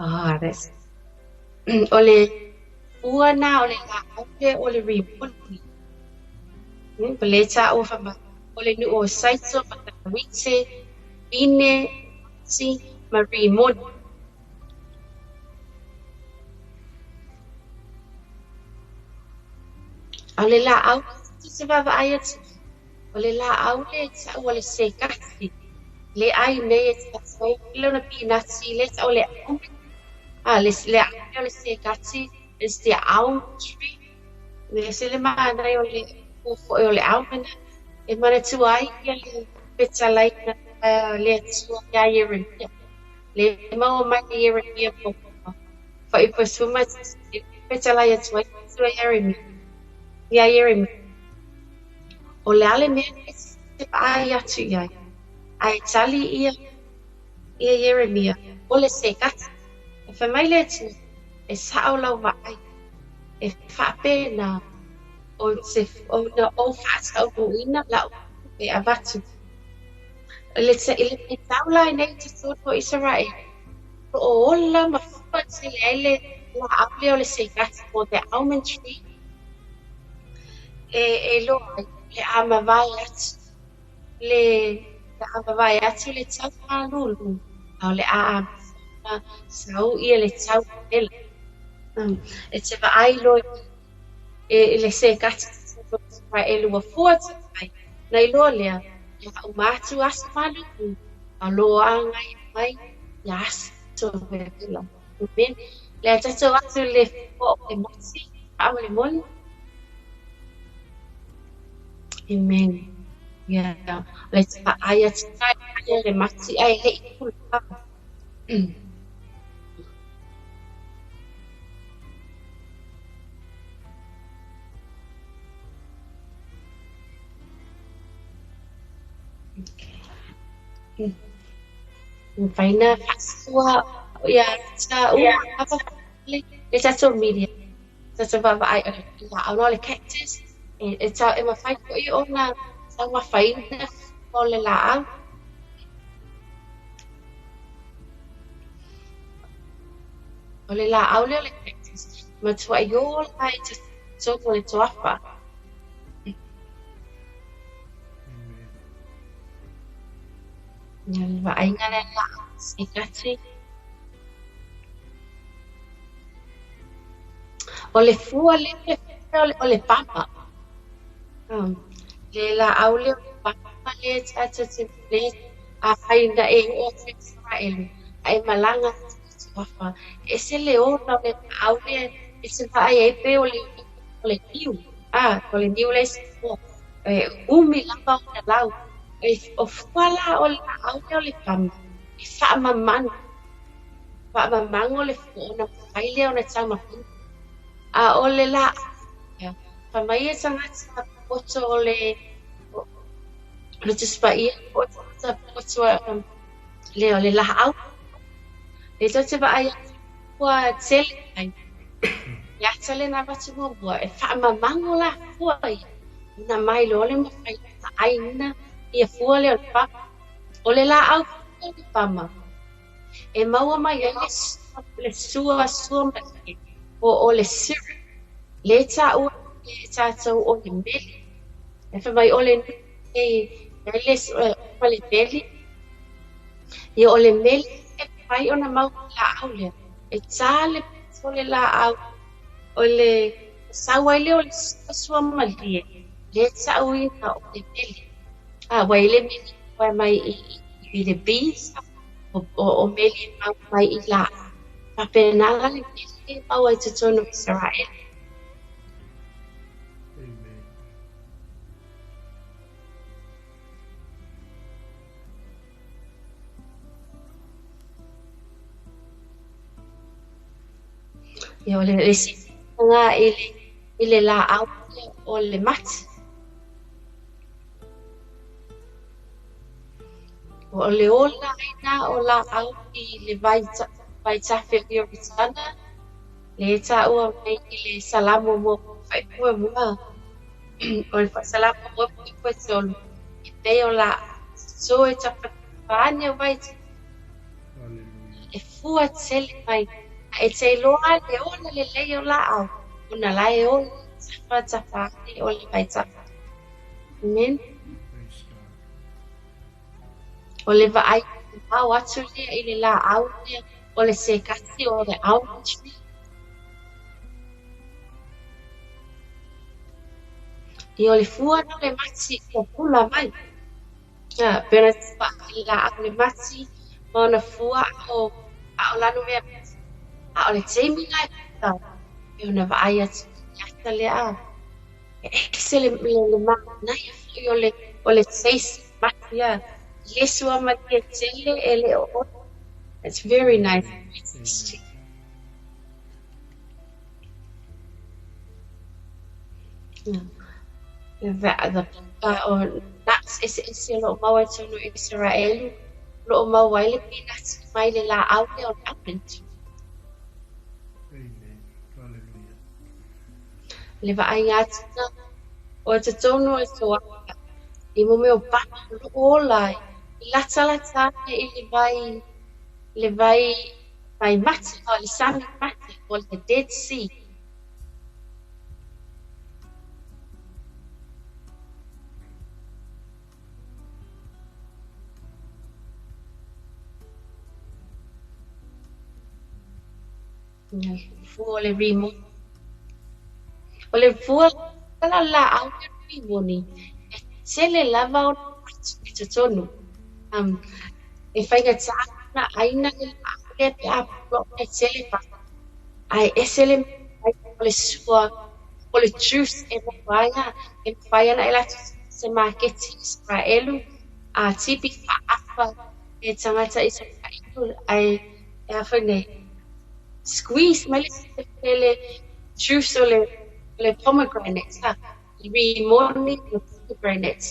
Ah, that's o le ua na o le la'au lea o le rimoni. Pa le ta'ua fa'amai o le nuu o Saito ma Tawite, Pine, Ti ma rimoni. A o le la'au te vaavaai atu o le la'au lea e ta'u o le sekati le ai nei e ta'u ai le ona pinati le ta'u o le almond. Ah, le au o le sekati is the almond tree. Le se le manai o le fo'i o le almond e manatua ai ia le fetalaiga le Atua ia Ieremia. Le maua mai le Ieremia po fo'i pasuma fetalai atu ai Atua Ieremia. Ia Ieremia. O le ale mea e te vaai atu iai. Ae tali ia ia Ieremia o le sekati. E fai mai le Atua e sa'o lau vaai e faapena o se ona o fa'ataunuuina la'u e avatu. Le i le vaitau la nei i totonu o Isaraelu. O ola ma fua tele ai le lāʻau lea o le sekati po o the almond tree. E iloa ai o le a mavae atu le a mavae atu le tau malulu, a o le a amata ona saui le tau vela. E te vaai loa i le sekati o Isaraelu ua fua tele mai, ona iloa lea, o le a uma atu aso malulu, a o lo o agai mai ia aso vevela. Amen. Le tatou atu i le fua o le mati, faamolemole. Amen. Ia, o le vaai atu i le mati ae le i pula. Okay. Mafai na faasua ia ta uma le tatou media. Tatou vaavaai o le lāʻau o le cactus e tau e mafai foi ona taumafaina o le lāʻau. O le lāʻau lea o le cactus, matuai ola i totonu o le toafa. Ia le vaaiga lea lāʻau sekati. O le fua lea o le pama. Le lāʻau lea o le pama lea tatou te le afai na e oo atu i Isaraelu, a e malaga atu i toafa. E ese le ola o le lāʻau lea e te vaai ai pei o le niu. O le niu lea i Samoa. E umi lava ona lau. O fua la o le lāʻau lea o le pama, e faamamago. Faamamago le fua ona mafai lea ona taumafaina. A o le lāʻau lea, fai mai e tagata poto o le Tusi Paia po o tagata poto lea o le lāʻau. Le tou te vaai atu fua tele mai. Le ata lena avatu muamua, e faamamago la fua ia. Ona mai loa le mafai ona ʻaina ia fua lea o le pama. O le lāʻau o le pama, e maua mai ai le sua sua malie po o le syrup. Le taua e tatou o le meli. E fai mai o le e le meli. Ia o le meli e mafai ona mau i le lāʻau lea. E tā le o le lāʻau o le sau ai lea o le sua sua malie. Le ta'uina o le meli. Ua i le meli e mai i le bees o meli e mau mai i lāʻau. Faapena la le meli e maua i totonu o Isaraelu. Amen. Ia o le isi nga i le lāʻau o le mati. O le ola ai na o lāʻau i le vaitafe o Ioritana, le ta'ua mai i le Salamo mo faipua mua. O le Salamo mo faipua tolu. E pei o lāʻau so e tapatapani o vaitafe. Hallelujah. E fua tele mai. E te iloa le ola lelei o lāʻau. Ona la e ola tapatapani o le vaitafe. Amen. Praise God. O le vaai mau atu lea i le lāʻau lea o le sekati o the almond tree. Ia o le fua na o le mati ua pula mai. Pena te vaai i le lāʻau le mati ma ona fua o lanu mea a o le taimi la e pula e ona vaai atu i ata lea. E ese le manaia foi o le taste mati ia. Le sua malie tele e le o. It's very nice. Tasty. The o nuts ese ese o lo maua i totonu o Isaraelu, lo o maua ai le peanuts mai le lāʻau lea o le almond. Amen. Hallelujah. Le vaaiga atu na o totonu o le toafa i mo mea o pama o lo o ola ai. I latalata ane i le vai Vai mate o le sami mate o le Dead Sea. Fua o le rimoni. O le fua la laau le rimoni, e tele lava ona atu i totonu. E faigata ona aina le laau lea pe a polo ona e tele patu. Ae ese le mai o le sua, o le juice e maua ai a, e mafai ana e latou se maketi Israelu, a tipi fa'aafa e tagata Israelu, ae e a foi nei, squeeze mai le juice o le pomegranates, ha, rimoni o pomegranates,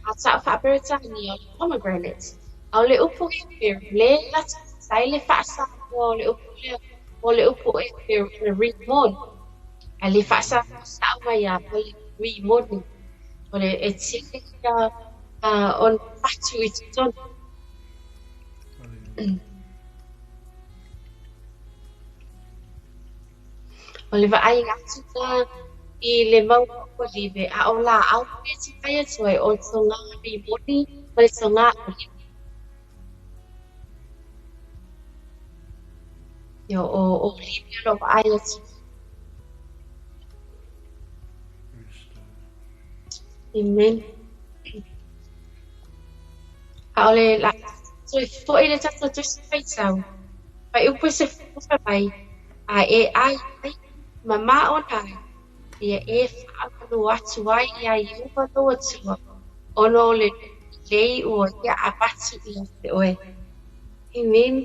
a ta'u fa'aperetania o le pomegranates. A o le upu Heperu, le latou sai le fa'asamoa o le upu lea, o le upu Heperu, o le rimoni. A le fa'asamoa sa'o mai a o le rimoni. O le e tele ia ona fatu i totonu. O le va'aiga atu la i le mau olive, a o la'au e te fai atu ai o le togā rimoni ma le togā olive. Ia o olive o lo'o va'ai atu. Amen. A o le la toe fo'i le tatou tusi faitau. Fai upu e se fufa mai, a e ai ai, ma ona ai, ia e fa'amanu atu ai ia Ieova lou Atua, ona o le lelei ua ia avatu ia te oe. Amen.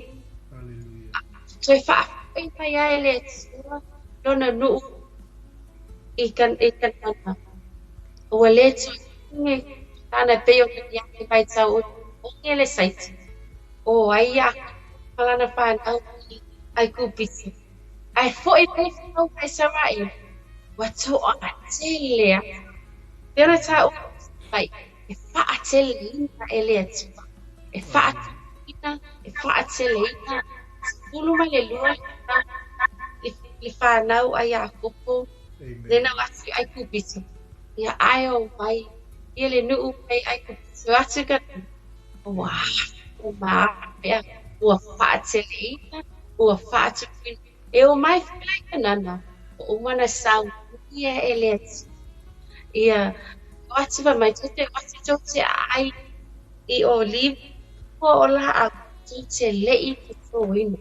Hallelujah. Toe fa'afo'i mai ai e le Atua lona nu'u i Kanana. Ua lē toe oge lana pei o ia le vaitau o oge le saiti. O ai Iakopo ma lana fanau i Aikupito. Ae fo'i mai le fanau a Isaraelu, ua to'atele atu. Pei ona tāua mai, e fa'ateleina e le Atua. E fa'ateleina, e fa'ateleina, 12 le fanau a Iakopo, le Amen. nau atu i Aikupito. Ia ae o mai, ia le nu'u mai Aikupito atu ka ua Amen. o ma'apea, ua fa'ateleina, ua fa'atupuina. E o mai foi la i Kanana, o uma na saunia e le Atua. Ia, o atu fa mai tou te o atu tou te a'ai i olive ua o la'au tou te le'i totoina.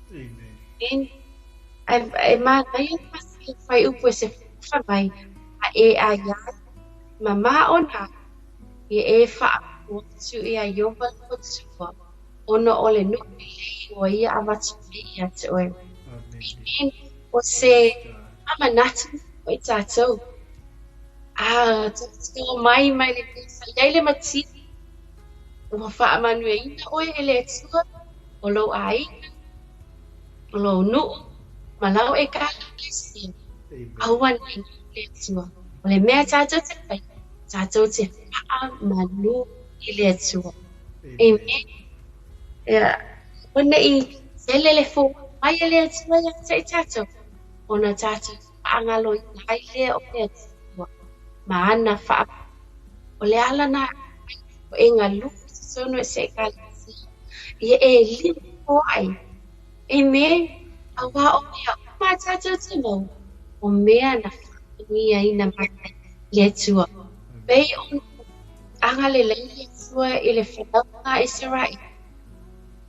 Amen. Amen. Ae e manaia le faiupu e se fa mai, a e ai ai, ma ona ia e fa'amanu atu ia Ieova lou Atua, ona o le nu'u lelei ua ia avatu ai ia te oe. Amen. Amen. O se Praise God. amanatu o i tātou. A, tou te o mai mai le mea sa iai le mativa, ua fa'amanuiaina oe e le Atua, o lou aiga, o lou nu'u, ma lau ekalesia. Amen. Aua nei le Atua. O le mea tātou te fai, tātou te fa'amanu i le Atua. Amen. Amen. Ia, o nei tele le fō mai e le Atua ia te i tātou. Ona tātou fa'agaloina ai lea o le Atua. Ma ana fa'a o le ala na o e galu i totonu e se ekalesia. Ia e lima o ai. Amen. Auā o mea uma a tātou te mau. O mea na fa'amanuiaina mai ai le Atua. Amen. Pei ona agalelei le Atua i le fanauga a Isaraelu.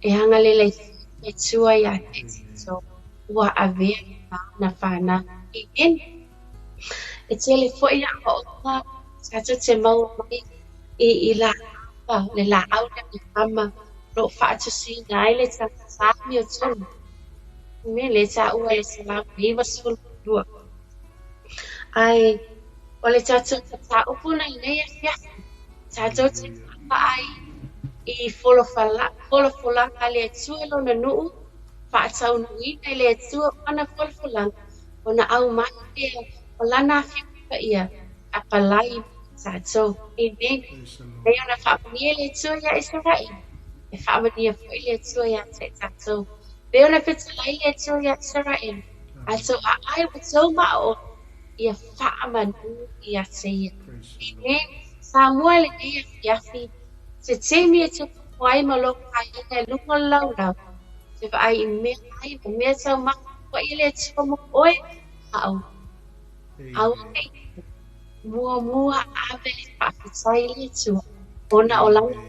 E agalelei foi le Atua ia te Amen. tātou. Ua avea ma ana fanau. Amen. E tele fo'i a'oa'oga tātou te maua mai i la'au le la'au le mama lo'o fa'atusiina ai le tagatā miotonu. Amen. Le tāua le 192. Ae o le tatou mataupu nei nei afiafi. Tātou te Hallelujah. ai i folafolaga a le Atua lona nu'u, fa'ataunuuina e le Atua ona folafolaga, ona aumai lea o lana afioga paia, a palai mai tātou. Amen. Praise the Pei Lord. ona fa'amanuia le Atua iā Isaraelu, e fa'amanuia fo'i le Atua iā te tātou. Pei ona fetalai le Atua ia Isaraelu, a tou aai ua tou maʻaoa, ia faamanu ia te ia. Amen. Samoa i lenei afiafi, se taimi e te nofo ai ma lou aiga i luga o le laulau, e te vaai i mea ai ma mea taumafa ua ia le Atua mo oe ma au. Aua ne i muamua ave le faafetai i le Atua ona o lana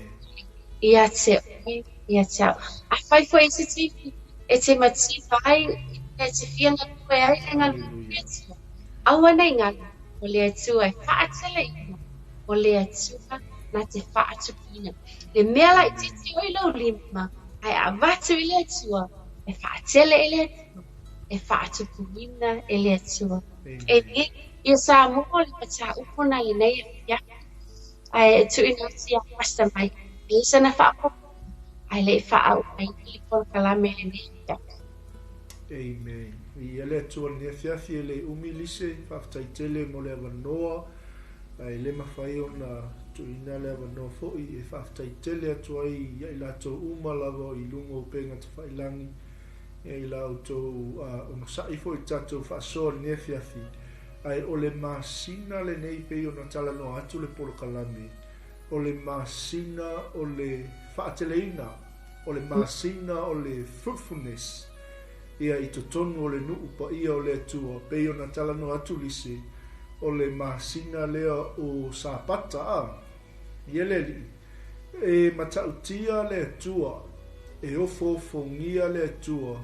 ia te oe, ia te au. Afai foi i se taimi e te mativa ai, e te fia galue ai le galuega a le Atua, aua ne i galo, o le Atua e faateleina, o le Atua na te faatupuina. Le mea laitiiti o i lou lima, ae avatu i le Atua, e faatele e le Atua, e faatupuina e le Atua. Amen. Ia Samoa le mataupu na lenei afiafi, ae e tuuina atu ia Pastor Mike e i sana faaopoopoga ae le i faaauauina le polokalame i lenei afiafi. Amen. Viia le Atua i lenei afiafi e le umi Lise, faafetai tele mo le avanoa, ae le mafai ona tuuina le avanoa foi e faafetai tele atu ai ia i latou uma lava o i luga o upega tafailangi, ia i la outou onosai foi i le tatou faasoa i lenei afiafi. Ae o le masina lenei pei ona talanoa atu le polokalame, o le masina o le faateleina, o le masina o le fruitfulness, ia i totonu o le nuu paia o le Atua, pei ona talanoa atu Lise, o le masina lea o Sapata, a, ia le Alii, e matautia le Atua, e ofoofogia le Atua,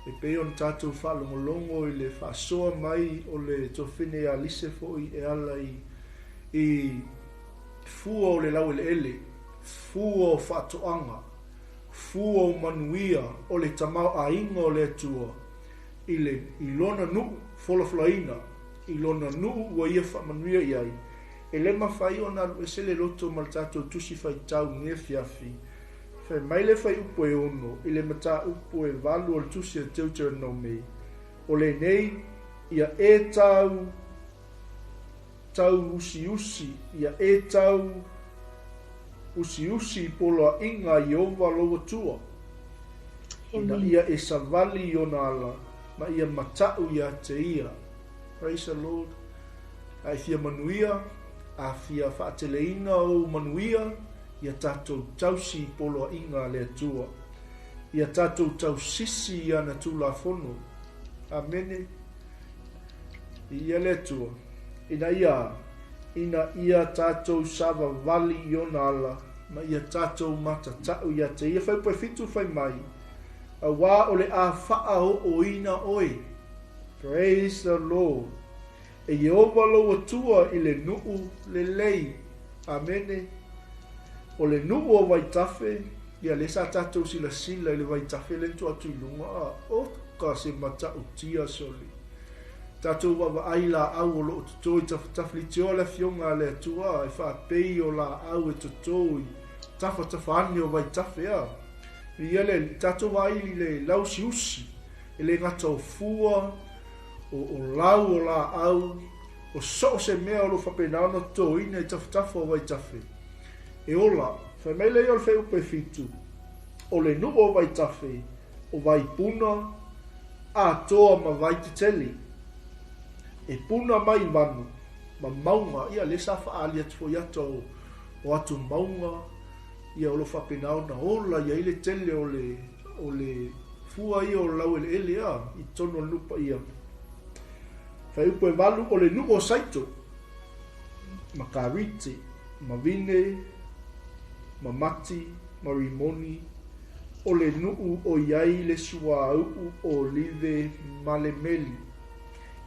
e pei ona tatou faalogologo i le faasoa mai o le tofine ia Lise foi e ala i, i fua o le laueleele, fua o faatoaga, fua o manuia o le tamaoaiga o le Atua i le, i Lona nuu folafolaina, i Lona nuu ua Ia faamanuia i ai. E le mafai ona alu ese le loto ma le tatou Tusi Faitau i lenei afiafi. Fai mai le fuaiupu e 6 i le mataupu e 8 o le Tusi a Deuteronome, O lenei, ia e tau, tau usiusi, ia e tau usiusi i poloaiga a Ieova lou Atua, ina ia e savali i ona ala, ma ia mataʻu ia te ia. Praise the Lord. A e fia manuia, a fia faateleina ou manuia, ia tatou tausi i poloaiga a le Atua. Ia tatou tausisi i ana Tulafono. Amene. Viia le Atua, ina ia, ina ia tatou savavali i ona ala, ma ia tatou matatau ia te ia. Fuaiupu e 7 fai mai, Auā o le a faaooina oe. Praise the Lord. E Ieova lou Atua i le nuu lelei. Amene. O le nuu o Vaitafe, ia lea sa tatou silasila i le vaitafe lea na tuu atu i luga, a, oka se matautia sole. Tatou vaavaai i laau o lo o toto i tafatafa, leitioa le Afioga a le Atua e faapei o laau e toto i tafatafa ane o vaitafe, a. Viia le Alii. Tatou vaai i le lauusiusi, e le gata o fua, o, o lau o laau, o so o se mea o lo o faapena ona totoina i tafatafa o vaitafe. E ola. Fai mai lea o le fuaiupu e 7, o le nuu o Vaitafe, o Vaipuna, atoa ma Vaitetele. E puna mai i vanu ma mauga, ia lea sa faaali atu foi ata o, o atu mauga, ia o lo o faapena ona ola i ai le tele o le, o le fua ia o laueleele a, i totonu o le nuu paia. Fuaiupu e 8, o le nuu o Saito, ma Karite, ma Vine, ma Mati, ma Rimoni, o le nuu o i ai le suauu olive ma le meli.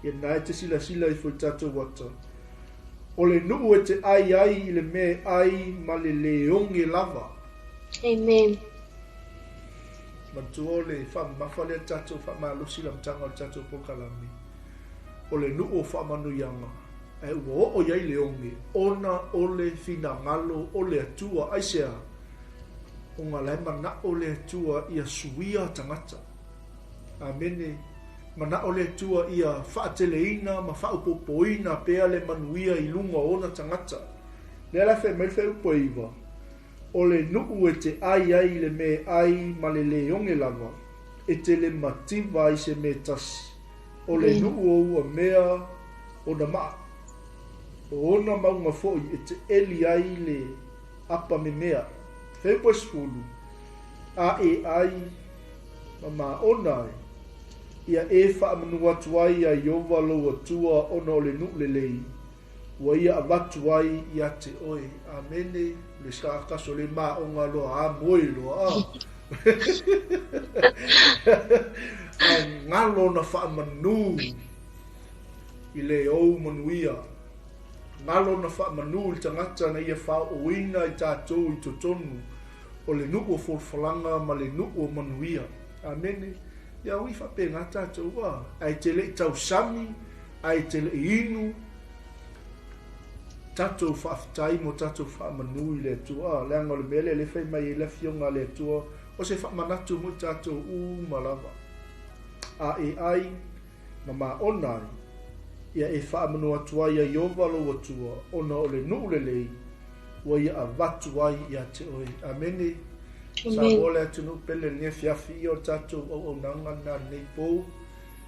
Ia na e te silasila ifo i tatou ata. O le nuu e te ai ai i le mea e ai ma le le oge lava. Amen. Manatua o le faamamafa lea tatou faamalosi i le amataga o le tatou polokalame. O le nuu o faamanuiaga, ae ua oo i ai le oge, ona o le finagalo o le Atua. Aisea? Ona la e manao le Atua ia suia tagata. Amene. Manao le Atua ia faateleina ma faaopoopoina pea le manuia i luga o ona tagata. Lea la fai mai le fuaiupu e 9, O le nuu e te ai ai i le mea e ai ma le le oge lava. E te le mativa ai se mea e tasi, o le nuu o ua mea ona maa, o ona mauga foi e te eli ai le apa memea. Fuaiupu e 10, A e ai ma maona ai, ia e faamanu atu ai iā Ieova lou Atua ona o le nuu lelei, ua ia avatu ai ia te oe. Amene. Le sakaso le maonga loa a moe loa a. Ae galo na faamanu i le ou manuia. Galo na faamanu i le tagata na ia faaooina i tatou i totonu o le nuu o folafolaga ma le nuu o manuia. Amene. Ia ui faapena tatou a. Ae te le i tausami, ae te le i inu, tatou faafetai mo tatou faamanu i le Atua. A, leaga o le mea lea le fai mai ai le afioga a le Atua, o se faamanatu mo i tatou uma lava. A e ai ma maona ai, ia e faamanu atu ai ia Ieova lou Atua, ona o le nuu lelei ua ia avatu ai ia te oe. Amene. Samoa le atunuu pele lenei afiafi, ia o le tatou auaunaga lena lenei pou.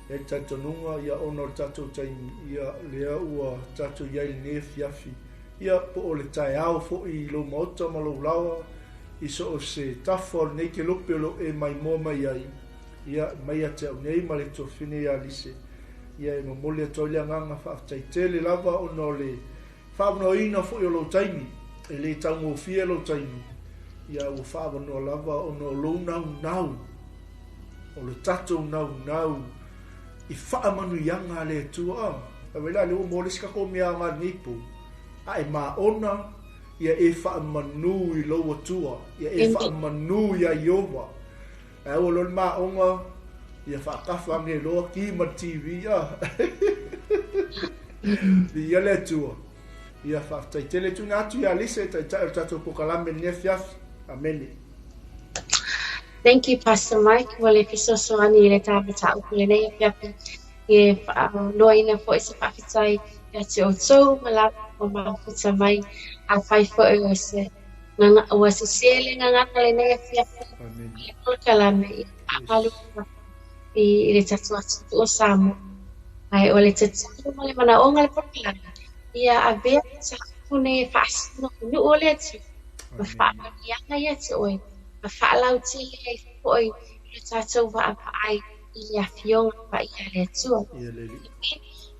E le talitonuga, ia ona o le tatou taimi, ia lea ua tatou i ai i lenei afiafi, ia po o le taeao foi i lou maota ma lou laoa, i so o se tafa o lenei kelope o lo o e maimoa mai ai, ia mai ia te au nei ma le tuafafine ia Lise, ia e momoli atu ai le agaga faafetai tele lava ona o le faaavanoaina foi o lou taimi, e le taugofie lou taimi, ia ua faaavanoa lava ona o lou naunau, o le tatou naunau i faamanuiaga a le Atua. A fai mai la lea ua maua le isi tatou mea aoga i lenei po, a e maona, ia e faamanu i lou Atua, ia e faamanu iā Ieova. Ae aua loa le maonga, ia faatafa ane loa ki ma le TV a. Viia le Atua. Ia faafetai tele. Tuuina atu ia Lisa e taitai o le tatou polokalame i lenei afiafi. Amene. Thank you Pastor Mike mo le fesoasoani i le ta mataupu i lenei afiafi. E faanoaina foi se faafetai ia te outou ma lava ua mafuta mai. Afai foi ua se ua sese le gagana lenei afiafi i le polokalame, ia faamalu i le tatou atunuu o Samoa. Ae o le tatalo ma le manaoga o le polokalame, ia avea mataupu nei e faasino i nuu o le Atua ma faamanuiaga ia te oe, ma faalautele ai foi i lo tatou vaavaai i le Afioga Paia a le Atua.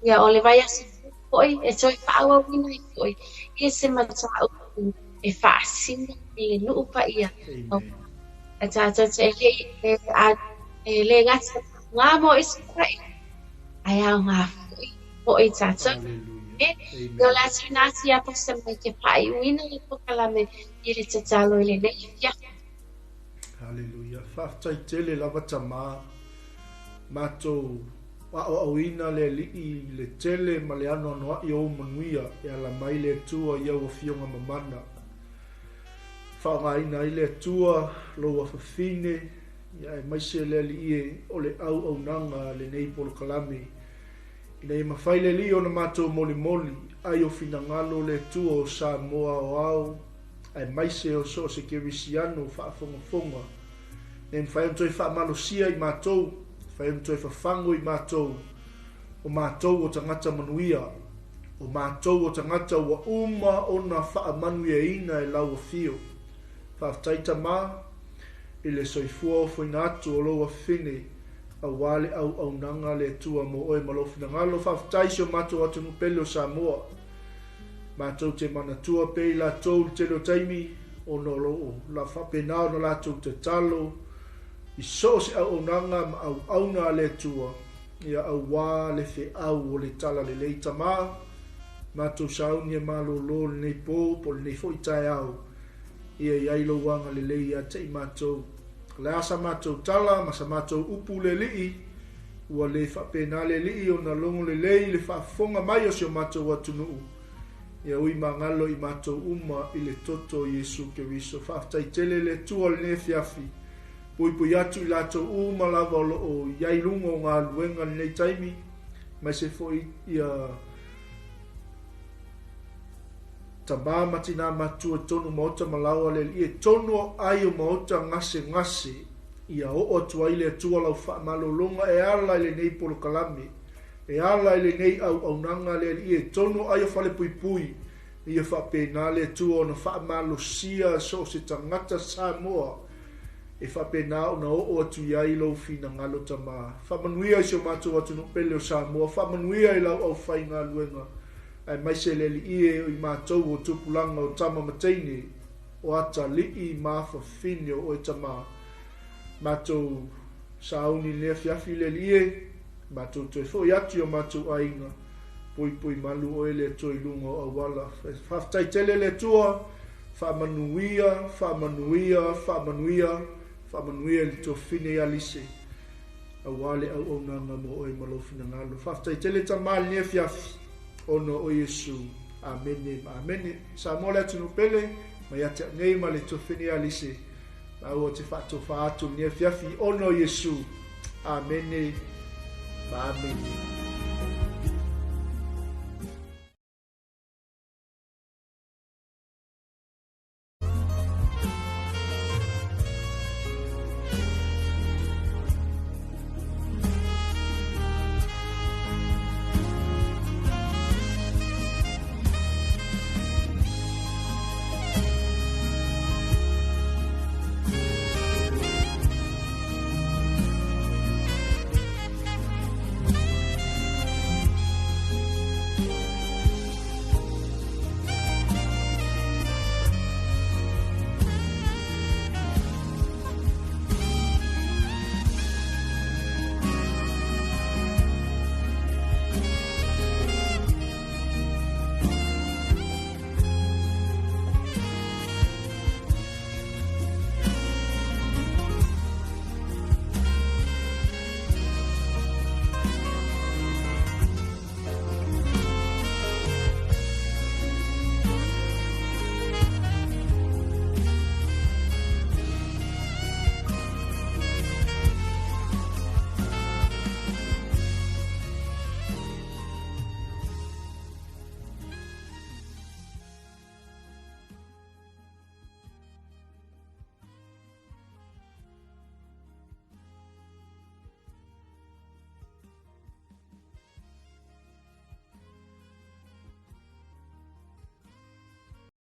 Ia, o le vaiaso fou foi e toe faaauauina ai foi ia se mataupu e faasino i le nuu paia. E tatou te le, e, a, e le gata ngā mo Isaraele, ae aoga foi mo i tatou. E, ia o le a tuuina atu ia Pastor Mike e faaiuina le polokalame i le tatalo i lenei afiafi. Haleluia. Faafetai tele lava Tamā. Matou aoaoina le Alii i le tele ma le anoanoai o ou manuia e ala mai le Atua i au Afioga mamana. Faaaogaina ai le Atua lou afafine, ia aemaise le Alii e o le auaunaga a lenei polokalame. Ina ia mafai le Alii ona matou molimoli ai o finagalo o le Atua o Samoa aoao, aemaise o so o se Kerisiano faafogafoga, nei mafai ona toe faamalosia i matou, mafai ona toe fafago i matou, o matou o tagata manuia, o matou o tagata ua uma ona faamanuiaina e lau afio. Faafetai Tama i le soifua ofoina atu o lou afafine aua le auaunaga a le Atua mo oe ma lou finagalo. Faafetai i si o matou atunuu pele o Samoa. Matou te manatua pea i latou i le tele o taimi, ona o lo o la faapena ona latou tatalo i so o se auaunaga ma auauna a le Atua, ia auā le feau o le Talalelei. Tamā, matou sauni e malōlō lenei pō po o lenei foi taeao, ia i ai lou agalelei ia te i matou. O le a sa matou tala ma sa matou upu le Alii, ua le faapena le Alii ona logo lelei le faafofoga mai o si o matou atunuu, ia ui magalo i matou uma i le toto o Iesu Keriso. Faafetai tele le Atua i lenei afiafi, puipui atu i latou uma lava o lo o i ai luga o galuega i lenei taimi, aemaise foi ia tama ma tinā matua i tonu maota ma laoa le Alii e tonu o ai o maota gasegase. Ia oo atu ai le Atua lau faamalologa e ala i lenei polokalame, e ala i lenei auaunaga le Alii e tonu ai o falepuipui, ia faapena le Atua ona faamalosia so o se tagata Samoa e faapena ona oo atu i ai lou finagalo Tama. Faamanuia i si o matou atunuu pele o Samoa, faamanuia i lau aufaigaluega, aemaise le Alii e o i matou o tupulaga o tama ma teine, o atalii ma afafine o oe Tama. Matou sauni i lenei afiafi le Alii e, matou toe foi atu i o matou aiga, puipui malu oe le Atua i luga o auala. Faafetai tele le Atua, faamanuia, faamanuia, faamanuia, faamanuia i le tuafafine ia Lise, aua le auaunaga mo oe ma lou finagalo. Faafetai tele Tama i lenei afiafi, ona o Iesu. Amene ma amene. Samoa le atunuu pele, mai ia te au nei ma le tuafafine ia Lise, maua te faatofa atu i lenei afiafi, ona o Iesu. Amene ma amene.